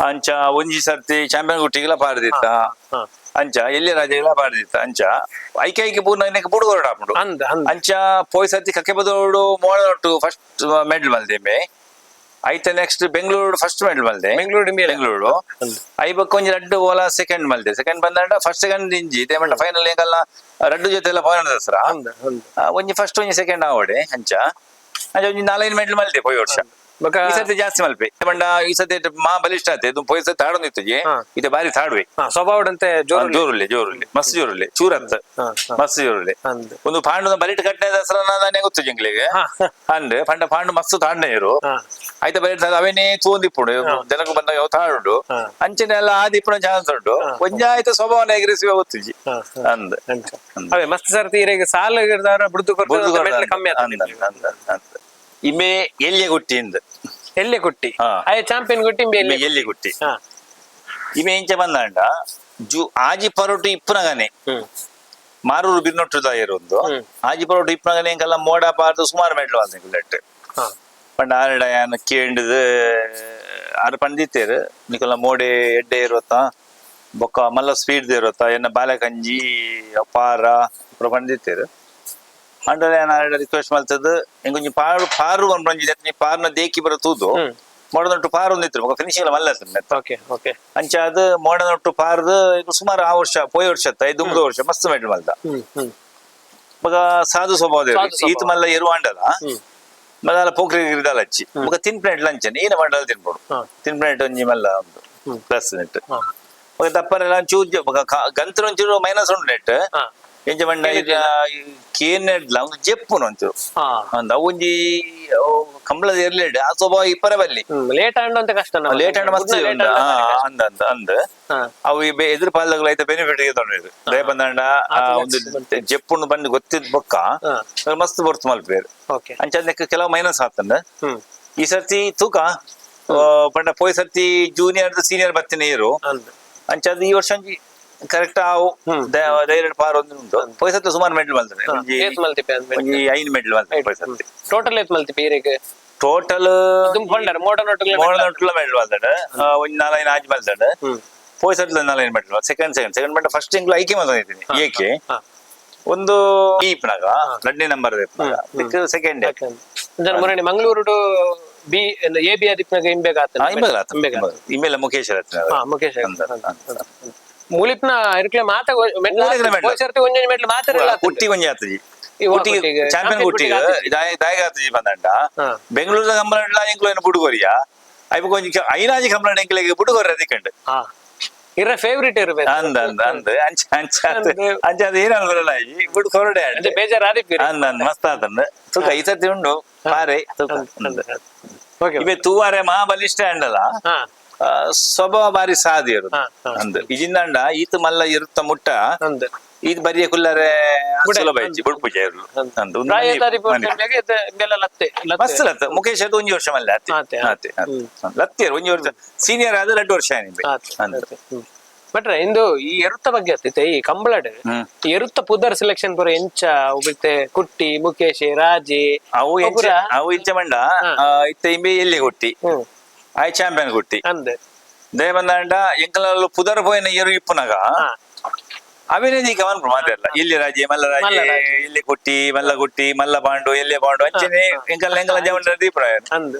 ಅಂಚ ಒಂಜಿ ಸರ್ತಿ ಚಾಂಪಿಯನ್ ಗುಟ್ಟಿಗೆಲ್ಲ ಪಾರದಿತ್ತ. ಅಂಚ ಎಲ್ಲಿ ರಾಜಗೆಲ್ಲ ಪಾರದಿತ್ತ ಅಂಚ ಐಕೆ ಐಕೆ ಪೂರ್ಣ ಇನ್ನಕ್ಕೆ ಬುಡುಗೊರಡ ಹಾಪುಂಡು. ಅಂದ್ ಅಂದ್. ಅಂಚ ಪೋಯ್ ಸರ್ತಿ ಕಕ್ಕೆ ಬದೋಡು ಮೋಳನೊಟ್ಟು ಫಸ್ಟ್ ಮೆಡಲ್ ಮಲ್ದೆಂಬೆ ಐತ next Bengaluru first medal ಮಲ್ದೆ. Bengaluru ಮೇಲೆ. ಬೆಂಗಳೂರು ಐಬಕ್ಕ ಒಂಜಿ ರಡ್ಡು ಓಲಾ ಸೆಕೆಂಡ್ ಮಲ್ದೆ ಸೆಕೆಂಡ್ ಬಂದಂಡ ಫಸ್ಟ್ ಸೆಕೆಂಡ್ ಇಂಜಿ ತೇಮಂಡ ಫೈನಲ್ ಎಂಕಲ್ನ ರಡ್ಡು ಜೊತೆ ಎಲ್ಲ ಫೈನಲ್ ದಸರಾ. ಅಂದ್ ಅಂದ್. ಒಂಜಿ ಫಸ್ಟ್ ಒಂಜಿ ಸೆಕೆಂಡ್ ಆವಡೆ ಅಂಚ ಅಂಚ ಒಂಜಿ ನಾಲೈದು ಮೆಡಲ್ ಮಲ್ದೆ ಪೋಯಿ ವರ್ಷ. ಬೊಕ ಈ ಸರ್ತಿ ಜಾಸ್ತಿ ಮಲ್ಪೆ ಬಂಡ ಈ ಸರ್ತಿ ಮಾ ಬಲಿಷ್ಠ ಆತೆ ಇದು ಪೋಯಿ ಸರ್ತಿ ತಾಡೊಂದಿತ್ತು. ಇದು ಬಾರಿ ತಾಡುವೆ. ಸ್ವಭಾವಡಂತೆ ಜೋರು. ಜೋರುಲ್ಲೆ ಜೋರುಲ್ಲೆ ಮಸ್ತ್ ಜೋರುಲ್ಲೆ ಚೂರತ್. ಹಾ, ಹಾ. ಮಸ್ತ್ ಜೋರುಲ್ಲೆ. ಅಂದ್. ಒಂದು ಪಾಂಡು ಬಲಿಟ್ ಕಟ್ಟನೆ ದಸರಾ ನಾನೇ ಗೊತ್ತು ಜಂಗ್ಲಿಗೆ. ಅಂಡ್ ಪಂಡ ಪಾಂಡು ಮಸ್ತ್ ತಾಂಡೇರು. ಆಯ್ತಾ ಬಲಿಟ್ ಅವೇನೇ ತೂಂದಿಪ್ಪುಡು ಜನకు ಬಂದಾಗ ಅವು ತಾಡುಂಡು. ಅಂಚನೆ ಎಲ್ಲ ಆದಿಪ್ಪುನ ಚಾನ್ಸ್ ಉಂಟು ಒಂಜಾಯ್ತ ಸ್ವಭಾವನ ಎಗರಿಸುವ ಗೊತ್ತುಜಿ. ಹಾ, ಹಾ. ಅಂದ್. ಅಂಚ ಅವೇ ಮಸ್ತ್ ಸರ್ತಿ ಇರೆಗ್ ಸಾಲ ಇರ್ದಾರ ಬುಡ್ದು ಬುಡ್ದು ಕೊರ್ದು ಮೆಟ್ಲು ಕಮ್ಮಿ ಅಂದ್ ಆತದೆ. ಅಂದ್ ಅಂದ್ ಅಂದ್. ಇಮೆ ಎಲ್ಲಿಯ ಗುಟ್ಟಿ ಇಂದ್. ಎಲ್ಲೆ ಕುಟ್ಟಿ. ಅಯ್ಯ ಚಾಂಪಿಯನ್ ಗುಟ್ಟಿ ಇಂಬೆ ಇಮೆ ಎಲ್ಲೆ. ಎಲ್ಲಿ ಗುಟ್ಟಿ. ಇಮೆ ಇಂಚ ಬಂದಾಂಡ ಜು ಆಜಿ ಪರೋಟು ಇಪ್ಪುನಗನೆ. ಮಾರೂರು ಬಿರ್ನೊಟ್ಟು ಒಂದು ಆಜಿ ಪರೋಟು ಇಪ್ಪುನಗನೆ ಎಂಕಲ್ಲ ಮೋಡ ಪಾರ್ದು ಸುಮಾರು ಮೆಡ್ಲು ಅಂದ ಬುಲೆಟ್. ಪಂಡ ಆರಡ ಯಾನ್ ಕೇಂಡದು ಆರು ಪಂಡಿತೇರು ನಿಕಲ್ಲ ಮೋಡೆ ಎಡ್ಡೆ ಇರುವತ್ತ ಬೊಕ್ಕ ಮಲ್ಲ ಸ್ಪೀಡ್ ಇರುವತ್ತ ಎನ್ನ ಬಾಲಕಂಜಿ ಪಾರ ಪೂರ ಪಂಡಿತೇರು ಅಂಡಲ ಯಾನ್ ಆರಡ ರಿಕ್ವೆಸ್ಟ್ ಮಲ್ತದ್ದು ಎಂಕೊಂಜಿ ಪಾರು ಪಾರು ಒಂಜಿ ನೀ ಪಾರ್ನ ದೇಕಿ ಬರ ತೂದು. ಮೋಡದೊಟ್ಟು ಪಾರು ಒಂದಿತ್ತು ಬೊಕ್ಕ ಫಿನಿಶಿಂಗ್ ಮಲ್ಲ ಆತು. ಓಕೆ ಓಕೆ ಅಂಚ ಅದು ಮೋಡನೊಟ್ಟು ಪಾರ್ದು ಇದು ಸುಮಾರು ಆ ವರ್ಷ ಪೋಯ ವರ್ಷ ಐದು ಒಂಬತ್ತು ವರ್ಷ ಮಸ್ತ್ ಮೆಡಲ್ ಮಲ್ದ. ಹ್ಮ್ ಹ್ಮ್ ಬೊಕ ಸಾಧು ಸ್ವಭಾವ. ಸಾಧು ಸ್ವಭಾವ. ಈತ ಮಲ್ಲ ಎರು ಅಂಡಲ ಮಲ್ಲ ಪೋಖ್ರಿ ಗಿರಿದಾಲ ಹಚ್ಚಿ ಬೊಕ ತಿನ್ ಪ್ಲೇಟ್ ಲಂಚನ್ ಏನ ಮಂಡಲ ತಿನ್ಬೋದು. ತಿನ್ ಪ್ಲೇಟ್ ಒಂಜಿ ಮಲ್ಲ ಒಂದು ಪ್ಲಸ್ ನೆಟ್. ಬೊಕ ದಪ್ಪರೆಲ್ಲ ಒಂಚೂರು ಬೊಕ ಗಂತ್ರ ಒಂಚೂರು ಮೈನಸ್ ಉಂಟು ನೆಟ್. ಎಂಚ ಮಂಡ ಕೇನೆಡ್ಲ ಒಂದು ಜೆಪ್ಪುನು ಒಂಚೂರು. ಅಂದ ಅವು ಒಂಜಿ ಅವು ಕಂಬಳದ ಎರ್ಲೆಡ್ ಆ ಸ್ವಭಾವ ಇಪ್ಪರ ಬಲ್ಲಿ. ಲೇಟ್ ಆಂಡ್ ಅಂತ ಕಷ್ಟ. ಲೇಟ್ ಅಂಡ್ ಮಸ್ತ್ ಉಂಡು. ಅಂದ ಅಂದ ಅಂದ. ಅವು ಈ ಎದುರು ಪಾಲ್ದಾಗಲ ಐತ ಬೆನಿಫಿಟ್ ತೊಗೊಂಡಿರು ದಯ ಬಂದಂಡ ಆ ಒಂದು ಜೆಪ್ಪುನು ಬಂದು ಗೊತ್ತಿದ್ ಬೊಕ್ಕ ಮಸ್ತ್ ಬೊರ್ತು ಮಲ್ಪೇರು. ಅಂಚ ಅದಕ್ಕೆ ಕೆಲವು ಮೈನಸ್ ಆತಂಡ. ಈ ಸರ್ತಿ ತೂಕ ಪಂಡ ಪೋಯ್ ಸರ್ತಿ ಜೂನಿಯರ್ ಸೀನಿಯರ್ ಬತ್ತಿನ ನೀರು. ಅಂಚಾದ ಈ ವರ್ಷ ಒಂಜಿ ಕರೆಕ್ಟ್ ಆವು ಧೈರ್ಯ ಪಾರ್ ಒಂದು ಉಂಟು ಪೋಯ್ ಸರ್ತಿ ಸುಮಾರು ಮೆಡಲ್ ಮಲ್ತದೆ ಒಂಜಿ ಏತ್ ಮಲ್ತಿಪೆ ಅಂದ್ ಒಂಜಿ ಐದು ಮೆಡಲ್ ಮಲ್ತದೆ ಪೋಯ್ ಸರ್ತಿ. ಟೋಟಲ್ ಏತ್ ಮಲ್ತಿಪೆ ಇರೆಗ್? ಟೋಟಲ್ ದುಂಬು ಪಂಡರ್ ಮೋಡನ್ ಒಟ್ಟುಗ್ಲ ಮೋಡನೊಟ್ಟುಲ ಮೆಡಲ್ ಮಲ್ತದೆ ಒಂಜಿ ನಾಲೈದು ಆಜ್ ಮಲ್ತದೆ. ಪೋಯ್ ಸರ್ತಿ ನಾಲೈದು medal second second second medal first ತಿಂಗಳು ಐಕೆ ಮಲ್ತಿದ್ದೀನಿ ಏಕೆ ಒಂದು ಈಪ್ನಾಗ ಎರಡನೇ ನಂಬರ್ ಸೆಕೆಂಡ್. ಮುರಣಿ ಮಂಗಳೂರು B A B ಆದಿಪ್ನಾಗ ಇಂಬೇಗ ಆತನ. ಇಂಬೇಗ. ಇಮೇಲೆ ಮುಖೇಶ್ ರತ್ನ. ಮುಖೇಶ್. ಅಂದ, ಅಂದ. ಮುಲಿಪ್ನ ಇರ್ಕ್ಲೆ ಮಾತ ಮೆಟ್ಲ ಊರಿಗ್ಲೆ ಮೆಟ್ಲು. ಹೋಯ್ ಸರ್ತಿ ಒಂಜೊಂಜಿ ಮೆಟ್ಲು ಮಾತ್ರ ಇಲ್ಲ ಆತಂಡು. ಕುಟ್ಟಿ ಒಂಜಿ ಆತಜಿ. ಇವ ಕುಟ್ಟಿ ಕುಟ್ಟಿಗೆ, ಚಾಂಪಿಯನ್ ಚಾಂಪಿಯನ್ ಕುಟ್ಟಿಗೆ ಕುಟ್ಟಿಗೆ ದಾಯಗ ಆತಜಿ ಬಂದಂಡ. ಬೆಂಗಳೂರದ ಕಂಬಳಡ್ಲ ಎಂಕ್ಲು ಏನು ಬುಡುಗೊರಿಯ ಐಬ ಒಂಜಿ ಐನಾಜಿ ಕಂಬಳ ಎಂಕ್ಲೆಗೆ ಬುಡುಗೊರಿ ಅದಿಕಂಡು. ಇರ ಫೇವರಿಟ್ ಇರ್ಬೇಕು. ಅಂದ ಅಂದ ಅಂದ ಅಂಚ ಅಂಚ ಆತ. ಅಂಚ ಅದು ಏನಲ್ಲ ಈ ಬುಡು ಕೊರಡೆ ಅಂಚ ಬೇಜಾರ್ ಆದಿಪ್ಪಿ. ಅಂದ ಅಂದ ಮಸ್ತ್ ಆತಂದ ತುಕ ಈ ಸರ್ತಿ ಉಂಡು ಪಾರೆ ತುಕ ಅಂದ. ಇವೆ ತೂವಾರೆ ಮಹಾಬಲಿಷ್ಠ ಅಂಡಲ. ಸ್ವಭಾವ ಬಾರಿ ಸಾದಿ ಇರುದು. ಹಾ, ಹಾ. ಅಂದ್ ಇಜಿಂದಂಡ ಈತ ಮಲ್ಲ ಇರುತ್ತ ಮುಟ್ಟ ಅಂದ್. ಈತ ಬರಿಯ ಕುಲ್ಲರೆ ಬುಡೆ. ಸುಲಭ ಇಜ್ಜಿ ಬುಡ್ಪುಜ ಇರುಳು ಅಂದ್ ಒಂದು ಪ್ರಾಯ ತಾರೀಫು ಬೆಲ್ಲ ಲತ್ತೆ ಲತ್ತೆ. ಮಸ್ತ್ ಲತ್ತ ಮುಖೇಶ್ ಅದು ಒಂಜಿ ವರ್ಷ ಮಲ್ಲ ಅತ್ತೆ ಆತೆ, ಆತೆ ಆತೆ. ಲತ್ತಿಯರು ಒಂಜಿ ವರ್ಷ ಸೀನಿಯರ್ ಆದ 2 ವರ್ಷ ಆನಿಂಬೆ ಆತೆ, ಅಂದ್. ಆತೆ. But ಇಂದು ಈ ಎರುತ್ತ ಬಗ್ಗೆ ಆಗ್ತೈತೆ ಈ ಕಂಬಳಡ್. ಈ ಎರುತ್ತ ಪುದರ್ ಸೆಲೆಕ್ಷನ್ ಪೂರ ಎಂಚ ಉಬಿತೆ ಕುಟ್ಟಿ, ಮುಕೇಶ್, ರಾಜಿ? ಅವು ಎಂಚ ಪೂರ? ಅವು ಇಂಚ ಮಂಡ ಇತ್ತೆ ಇಂಬೆ ಎಲ್ಲಿ ಕೊಟ್ಟಿ ಆಯ್ ಚಾಂಪಿಯನ್ ಕೊಟ್ಟಿ ಅಂದ್. ದಯಬಂದಾಂಡ ಎಂಕಲಲ್ಲಿ ಪುದರ್ ಪೋಯಿನ ಎರು ಇಪ್ಪುನಗ ಅವೇನೇ ದೀಕ ಮನ್ಪು ಮಾತೆಲ್ಲ ಇಲ್ಲಿ ರಾಜೆ ಮಲ್ಲ ರಾಜೆ. ಮಲ್ಲ ರಾಜೆ. ಇಲ್ಲಿ ಕೊಟ್ಟಿ, ಮಲ್ಲ ಕೊಟ್ಟಿ, ಮಲ್ಲ ಪಾಂಡು, ಎಲ್ಲೆ ಪಾಂಡು, ಅಂಚನೆ ಎಂಕಲ್ ಎಂಕಲ ಜವನ ದೀಪ್ರಾಯ. ಅಂದ್.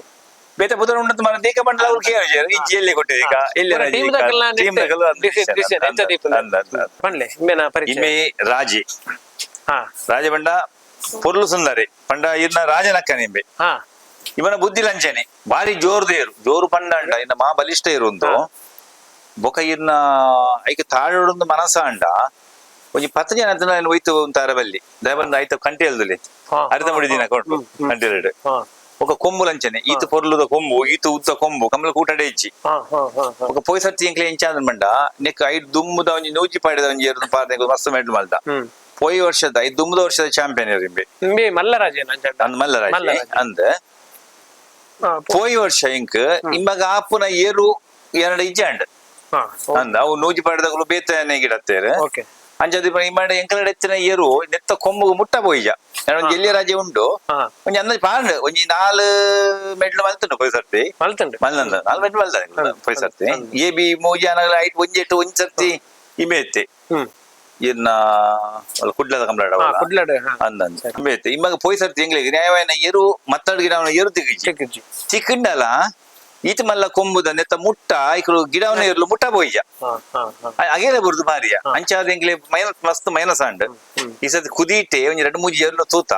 ಬೇತೆ ಪುದರ್ ಉಂಡಂತ ಮರ ದೀಕ ಬಂಡಲ ಅವ್ರು ಕೇಳಿ ಇಜ್ಜಿ ಎಲ್ಲಿ ಕೊಟ್ಟಿದ್ದೀಕ ಎಲ್ಲಿ ರಾಜೆ. ಟೀಮ್ ದಕಲ್ನ. ಟೀಮ್ ದಕಲ್. ಡಿಸಿಷನ್ ಎಂಚ ದೀಪುನ ಪನ್ಲೆ, ಇಂಬೆನ ಪರಿಚಯ. ಇಮ್ಮೆ ರಾಜಿ. ರಾಜ ಬಂಡ ಪೊರ್ಲು ಸುಂದರಿ ಪಂಡ ಇರ್ನ ರಾಜನಕ್ಕ ನಿಂಬೆ. ಇವನ ಬುದ್ಧಿ ಲಂಚನೆ ಬಾರಿ ಜೋರು ದೇರು ಜೋರು ಪಂಡಂಡ ಇನ್ನ ಮಾ ಬಲಿಷ್ಠ ಇರುಂದು. ಬೊಕ ಇರ್ನ ಐಕ್ ತಾಳೊಡೊಂದು ಮನಸ ಅಂಡ ಒಂಜಿ 10 ಜನ ಹತ್ರ ಒಯ್ತು ಅಂತಾರ ಬಲ್ಲಿ ದಯಬಂದು ಆಯ್ತು ಕಂಟಿ ಅಲ್ದುಲಿ. ಅರ್ಧ ಮುಡಿದಿನ ಕೊಟ್ಟು ಕಂಟಿ ఒక కొమ్ము లంచನೆ ಈತ ಪೊರ್ಲುದ ಕೊಂಬು, ಈತ ಉದ್ದ ಕೊಂಬು, ಕಮಲ ಕೂಟಡೆ ಇಜ್ಜಿ. ಹಾ ಹಾ ಹಾ ಹಾ ఒక ಪೋಯ್ ಸರ್ತಿ ಎಂಕ್ಲೆ ಎಂಚಾಂದ್ ಮಂಡ ನೆಕ್ ಐದು ದುಮ್ಮುದ ಒಂಜಿ ನೂಜಿ ಪಾಡಿದ ಒಂಜಿ ಎರಡು ಪಾದ ಮಸ್ತ್ ಮೆಡ್ಲ್ ಮಲ್ದ. ಪೋಯಿ ವರ್ಷದ ಐದು ದುಮ್ಮದ ವರ್ಷದ ಚಾಂಪಿಯನ್ ಇಂಬೆ. ಇಂಬೆ ಮಲ್ಲರಾಜೇನ ಅಂಚಂಡ? ಅಂದ್ ಮಲ್ಲರಾಜೆ. ಮಲ್ಲರಾಜೆ. ಅಂದ್. ಪೋಯಿ ವರ್ಷ ಇಂಕ್ ಇಂಬಗ ಆಪುನ ಏರು ಎರಡು ಇಜ್ಜಾಂಡ್. ಅಂದ್ ಅವು ನೂಜಿ ಪಾಡಿದಗಳು ಬೇತನೆ ಗಿಡತ್ತೇರು. ಅಂಚದ ಇಮ್ಮಾಡ ಎಂಕಲಡೆ ಎತ್ತಿನ ಏರು ನೆತ್ತ ಕೊಂಬುಗು ಮುಟ್ಟ ಪೋಯಿಜ. ಒಂಜಿ ಎಲ್ಲಿ ರಾಜೆ ಉಂಡು. ಒಂಜಿ ಅಂದಾಜ್ ಪಾಂಡ್ ಒಂಜಿ ನಾಲ್ ಮೆಡ್ಲು ಮಲ್ತುಂಡು ಪೋಯಿ ಸರ್ತಿ. ಮಲ್ತುಂಡು. ಮಲ್ನಂದ ನಾಲ್ ಮೆಡ್ಲು ಮಲ್ದ ಪೋಯಿ ಸರ್ತಿ. ಎ ಬಿ ಮೂಜಿ ಅನಗಲ ಐಟ್ ಒಂಜಿ ಎಟ್ಟು ಒಂಜಿ ಸರ್ತಿ ಇಂಬೆ ಎತ್ತಿ. ಇನ್ನ ಕುಡ್ಲದ ಕಂಬಳಡ. ಕುಡ್ಲಡ್. ಅಂದಂದ ಇಂಬೆ ಎತ್ತಿ ಇಮ್ಮಗ ಪೋಯಿ ಸರ್ತಿ ಎಂಗ್ಲಿಗೆ ನ್ಯಾಯವಾಯಿನ ಎರು ಮತ್ತಡ್ ಗಿಡವನ ಎರು ತಿಗಿಜಿ. ಚಿಕ್ಕಿಜ್ಜಿ. ಚಿಕ್ಕಂಡಲ ಈತ ಮಲ್ಲ ಕೊಂಬುದ ನೆತ್ತ ಮುಟ್ಟ ಐಕ್ಲು ಗಿಡವನ ಇರ್ಲು ಮುಟ್ಟ ಪೋಯಿಜ. ಹಾ ಹಾ ಹಾ ಅಗೇಲೆ ಬರುದು ಮಾರಿಯ ಅಂಚಾದ ಎಂಕ್ಲೆ ಮೈನಸ್ ಮಸ್ತ್ ಮೈನಸ್ ಆಂಡ್. ಈ ಸರ್ತಿ ಕುದೀಟೆ ಒಂಜಿ ಎರಡು ಮೂಜಿ ಎರ್ಲು ತೂತ.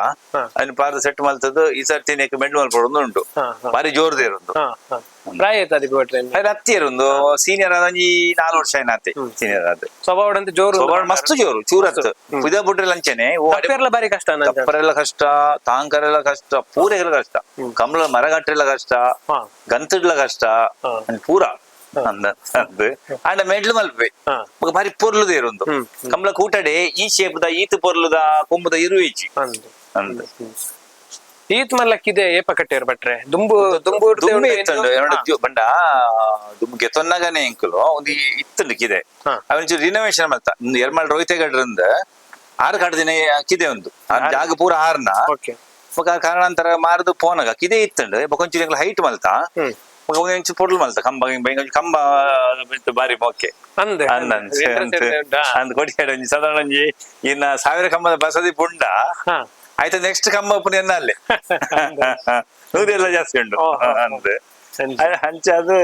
ಅದನ್ನ ಪಾರ್ದ ಸೆಟ್ ಮಲ್ತದ್ದು. ಈ ಸರ್ತಿ ನೆಕ್ ಮೆಡ್ಲ್ ಮಲ್ಪಡೊಂದು ಉಂಟು. ಹಾ, ಹಾ. ಬಾರಿ ಜೋರ್ದು ಇರುಂದು. ಹಾ ಹಾ ಪ್ರಾಯ ಆಯ್ತು ಅದಕ್ಕೆ ಭಟ್ರೆ? ಅದ್ರ ಅತ್ತಿ ಇರುಂದು ಸೀನಿಯರ್ ಆದ ಒಂಜಿ 4 ವರ್ಷ ಏನಾತೆ ಸೀನಿಯರ್ ಆದ. ಸ್ವಭಾವ ಅಂತ ಜೋರು. ಸ್ವಭಾವ ಮಸ್ತ್ ಜೋರು ಚೂರತ್ ಪುದ ಬುಡ್ರೆ ಲಂಚನೆ. ತಪ್ಪೆರ್ಲ ಬಾರಿ ಕಷ್ಟ ಅಂದಂತ. ತಪ್ಪರೆಲ್ಲ ಕಷ್ಟ, ತಾಂಕರೆಲ್ಲ ಕಷ್ಟ, ಪೂರೆಗೆಲ್ಲ ಕಷ್ಟ, ಕಮಲ ಮರಗಟ್ಟೆಲ್ಲ ಕಷ್ಟ, ಗಂತಡ್ಲ ಕಷ್ಟ. ಪೂರ ಅಂದ ಅಂದ್ ಅಂಡ ಮೆಡ್ಲು ಮಲ್ಪೆ. ಬೊಕ ಬಾರಿ ಪೊರ್ಲುದ ಇರುಂದು. ಕಮಲ ಕೂಟಡೆ ಈ ಶೇಪ್ದ ಈತ ಪೊರ್ಲುದ ಕೊಂಬುದ ಇರುವಿಜಿ. ಅಂದ್. ಅಂದ್. ಈತ್ ಮಲ್ಲಕ್ಕಿದೆ ಏಪ ಕಟ್ಟಿಯರ್ ಭಟ್ರೆ? ದುಂಬು ದುಂಬು ಇಡ್ದೆ ದುಂಬೆ ಉಂಟು ಇತ್ತುಂಡು. ಏನು? ಎರಡು ಬಂಡ ದುಂಬು ಗೆತೊನ್ನಗನೆ ಎಂಕುಲು ಒಂದು ಇತ್ತುಂಡು ಕಿದೆ. ಅವನ ರಿನೋವೇಷನ್ ಮಲ್ತ ಎರ್ಮಾಳ್ ರೋಹಿತೆಗಡ್ರಿಂದ ಆರು ಕಾಡು ದಿನ ಕಿದೆ ಒಂದು ಆ ಜಾಗ ಪೂರ ಆರ್ನ. ಬೊಕ ಕಾರಣಾಂತರ ಮಾರದು ಪೋನಗ ಕಿದೆ ಇತ್ತುಂಡು. ಬೊಕ ಒಂಚೂರು ಎಂಕುಲು ಹೈಟ್ ಮಲ್ತ. ಬೊಕ ಒಂಜಿ ಒಂಚೂರು ಪೊರ್ಲು ಮಲ್ತ ಕಂಬ ಗಿಂಬ ಇಂಕೊಂಚಿ ಕಂಬ ಬಿತ್ತು ಬಾರಿ ಮೊಕ್ಕೆ. ಅಂದ್. ಅಂದ್ ಅಂದ್ ಅಂದ್ ಅಂದ್ ಕೊಡಿಯಾಡ ಒಂಜಿ ಸಾಧಾರಣ ಒಂಜಿ ಇನ್ನ 1000 ಕಂಬದ ಬಸದಿ ಪುಂಡ. ಆಯ್ತಾ, ನೆಕ್ಸ್ಟ್ ಕಂಬ ಪುನ ಎನ್ನ ಅಲ್ಲಿ ನೂರೆಲ್ಲ ಜಾಸ್ತಿ ಉಂಟು. ಓ, ಹೋ, ಹೋ. ಅಂದ್ ಅಂಚ ಅದು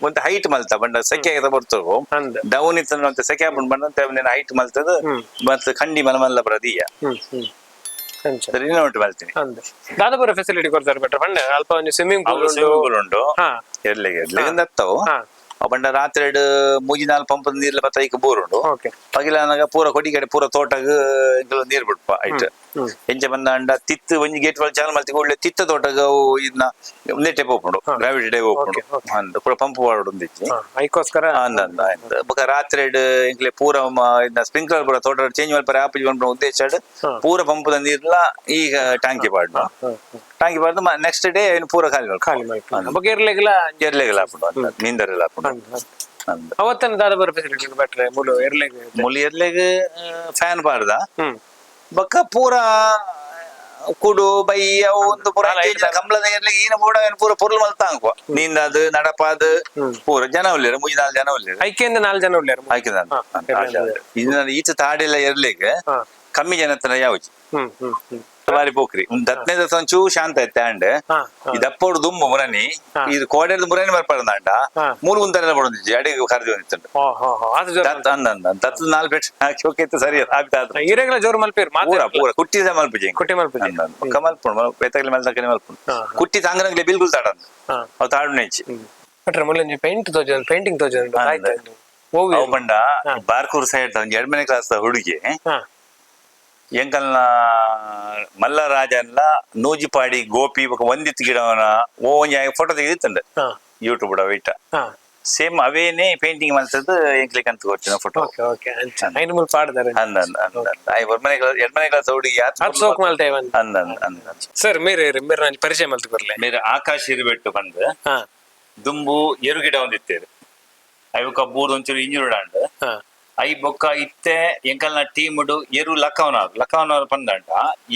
ಒಂತೆ ಹೈಟ್ ಮಲ್ತ ಬಂಡ ಸೆಕೆ ಆಗ ಬರ್ತವು. ಅಂದ್. ಡೌನ್ ಇತ್ತು ಅಂತ ಸೆಕೆ ಆಪುಂಡು ಬಂಡ ಹೈಟ್ ಮಲ್ತದ. ಮತ್ತೆ ಕಂಡಿ ಮಲ ಮಲ್ಲ ಬರದೀಯ. ಹ್ಮ್ ಹ್ಮ್ ಅಂಚ. ರಿನೋಟ್ ಮಲ್ತೀನಿ. ಅಂದ್. ದಾದಾಪುರ ಫೆಸಿಲಿಟಿ ಕೊಡ್ತಾರೆ ಭಟ್ರೆ ಪಂಡ ಅಲ್ಪ ಒಂಜಿ ಸ್ವಿಮ್ಮಿಂಗ್ ಪೂಲ್ ಉಂಟು. ಸ್ವಿಮ್ಮಿಂಗ್ ಪೂಲ್ ಉಂಟು. ಎರ್ಲೆಗೆ ಎರ್ಲೆಗೆ ಹತ್ತವು. ಬಂಡ ರಾತ್ರಿ ಎರಡು ಮೂಜಿ ನಾಲ್ ಪಂಪ್ ನೀರ್ಲ ಬತ್ತ ಐಕ್ ಬೋರ್ ಉಂಡು. ಪಗಿಲಾನಗ ಪೂರ ಕೊಡಿಗಡೆ ಪೂರ ತೋಟಗ್ ಎಂಕುಲು ನೀರ್ ಬಿಡ್ಪ ಐಟ್. ಎಂಚ ಬಂದ ಅಂಡ ತಿತ್ತು ಒಂಜಿ ಗೇಟ್ ಒಳ ಚಾಲು ಮಲ್ತಿ ಒಳ್ಳೆ ತಿತ್ತ ತೋಟಗ್ ಅವು ಇದನ್ನ ನೆಟ್ಟೆ ಪೋಪುಂಡು, ಗ್ರಾವಿಟಿ ಡೇ ಪೋಪುಂಡು. ಅಂದ್ ಪೂರ ಪಂಪ್ ವಾಡುಂಡು ಇಜ್ಜಿ. ಐಕೋಸ್ಕರ. ಅಂದ ಅಂದ ಅಂದ್ ಬೊಕ ರಾತ್ರಿ ಎರಡು ಎಂಕ್ಲೆ ಪೂರ ಇದನ್ನ ಸ್ಪ್ರಿಂಕ್ಲರ್ ಪೂರ ತೋಟ ಚೇಂಜ್ ಮಲ್ಪರೆ ಆಪುಜಿ ಪನ್ಪುನ ಉದ್ದೇಶ ಪೂರ ಪಂಪದ ನೀರ್ಲ ಈಗ ಟ್ಯಾಂಕಿ ಪಾಡ್ನು. ಟ್ಯಾಂಕಿ ಪಾಡ್ದು ನೆಕ್ಸ್ಟ್ ಡೇ ಏನು ಪೂರ ಖಾಲಿ ಮಲ್ಪ. ಖಾಲಿ ಮಲ್ಪು ಬೊಕ ಎರ್ಲೆಗ್ಲ. ಎರ್ಲೆಗೆಲ್ಲ ಹಾಪುಂಡು ಅಂದ್ ನೀಂದರೆಲ್ಲ ಹಾಪುಂಡು ಅಂದ್. ಅವತ್ತನ ದಾದಾಪುರ ಫೆಸಿಲಿಟಿ ಉಂಟು ಭಟ್ರೆ ಮುಲು ಎರ್ಲೆಗ್? ಮುಲಿ ಎರ್ಲೆಗ್ ಫ್ಯಾನ್ ಪಾಡ್ದ. ಬೊಕ್ಕ ಪೂರ ಕುಡು ಬೈ ಅವು ಒಂದು ಪೂರ ಕಂಬಳದ ಎರ್ಲೆಗ್ ಈನ ಬೋಡ ಏನು ಪೂರ ಪೊರ್ಲು ಮಲ್ತಾಂಕುವ ನೀಂದಾದು ನಡಪಾದು ಪೂರ ಜನ ಉಲ್ಲೇರು ಮೂಜಿ ನಾಲ್ ಜನ ಉಲ್ಲೇರು. ಐಕೆಯಿಂದ ನಾಲ್ ಜನ ಉಳ್ಳೇರು. ಹಾಕಿದ ಈಚೆ ತಾಡೆಲ್ಲ ಎರ್ಲೆಗ್ ಕಮ್ಮಿ ಜನ ಹತ್ರ ಯಾವ್ಜಿ. ಹ್ಮ್ ಹ್ಮ್ ಹ್ಮ್ ಬಾರಿ ಪೋಕ್ರಿ ದತ್ತನೇ ದತ್ತ ಒಂಚೂ ಶಾಂತ ಐತೆ ಅಂಡ್ ಈ ದಪ್ಪೋಡು ದುಂಬು ಮುರನಿ ಇದು ಕೋಡೆರ್ದು ಮುರನಿ ಬರ್ಪಾರ್ದಾಂಡ ಮೂರು ಗುಂತರೆಲ್ಲ ಬಡೊಂದಿಜ್ಜಿ ಅಡಿಗೆ ಕರ್ದಿ ಬಂದಿತ್ತುಂಡು. ಹಾ ಹಾ ಹಾ ಅದು ಜೋರು. ದತ್ತ ಅಂದ ಅಂದ ದತ್ತದ ನಾಲ್ ಪೆಟ್ ಹಾಕಿ ಹೋಗಿತ್ತು ಸರಿ ಆಯ್ತು ಆದ್ರು. ಇರೆಗ್ಲ ಜೋರು ಮಲ್ಪೇರು. ಪೂರ ಪೂರ ಕುಟ್ಟಿ ಸಹ ಮಲ್ಪುಜಿ. ಕುಟ್ಟಿ ಮಲ್ಪುಜಿ. ಅಂದ ಅಂದ ಬೊಕ್ಕ ಮಲ್ಪುಂಡು ಬೇತಗಲಿ ಮಲ್ತಕನೆ ಮಲ್ಪುಂಡು. ಕುಟ್ಟಿ ತಾಂಗನಗ್ಲೆ ಬಿಲ್ಕುಲ್ ತಾಡಂದು ಅವು ತಾಡು ನೆಚ್ಚಿ. ಭಟ್ರೆ ಮುಲ್ಲೊಂಜಿ ಪೇಂಟ್ ತೋಜೊಂದು ಪೇಂಟಿಂಗ್ ತೋಜೊಂದು ಆಯ್ತು ಓವಿ. ಅವು ಬಂಡ ಬಾರ್ಕೂರ್ ಸೈಡ್ ಒಂಜಿ ಎರಡನೇ ಕ್ಲಾಸ್ ಹುಡುಗಿ ಎಂಕಲ್ನ ಮಲ್ಲರಾಜನ್ಲ ನೂಜಿಪಾಡಿ ಗೋಪಿ ಬೊಕ ಒಂದಿತ್ತು ಗಿಡವನ ಓ ಒಂಜಿ ಫೋಟೋ ತೆಗೆದಿತ್ತಂಡ ಯೂಟ್ಯೂಬ್ ವೈಟ. ಸೇಮ್ ಅವೇನೆ ಪೇಂಟಿಂಗ್ ಮಲ್ತದ್ದು ಎಂಕ್ಲಿಕ್ ಅಂತ ಕೊಡ್ತೀನಿ photo. Okay okay ಅಂಚ ಐನು ಮುಲ್ಪ ಪಾಡ್ದಾರೆ. ಅಂದ ಅಂದ ಅಂದ ಅಂದ I ಒಂಬನೇ ಕ್ಲಾಸ್ ಎರಡನೇ ಕ್ಲಾಸ್ ಹುಡುಗಿ. ಅತ್ ಸೋಕ್ ಮಲ್ತೆ ಬಂದ್. ಅಂದ ಅಂದ ಅಂದ. ಸರ್ ಮೇರೆ ಮೇರೆ ನಾನು ಪರಿಚಯ ಮಲ್ತು ಬರ್ಲೆ. ಮೇರೆ ಆಕಾಶ್ ಇರಬೆಟ್ಟು ಬಂದು ದುಂಬು ಎರು ಗಿಡ ಒಂದಿತ್ತೇರು ಐವಕ ಬೂರ್ದು ಒಂಚೂರು ಇಂಜುರ್ಡ್ ಆಂಡ್. I ಬೊಕ್ಕ ಇತ್ತೆ ಎಂಕಲ್ನ ಟೀಮ್ ಎರು ಲಕ್ಕವನವ್ರು, ಲಕ್ಕವನವ್ರು ಪಂದಂಡ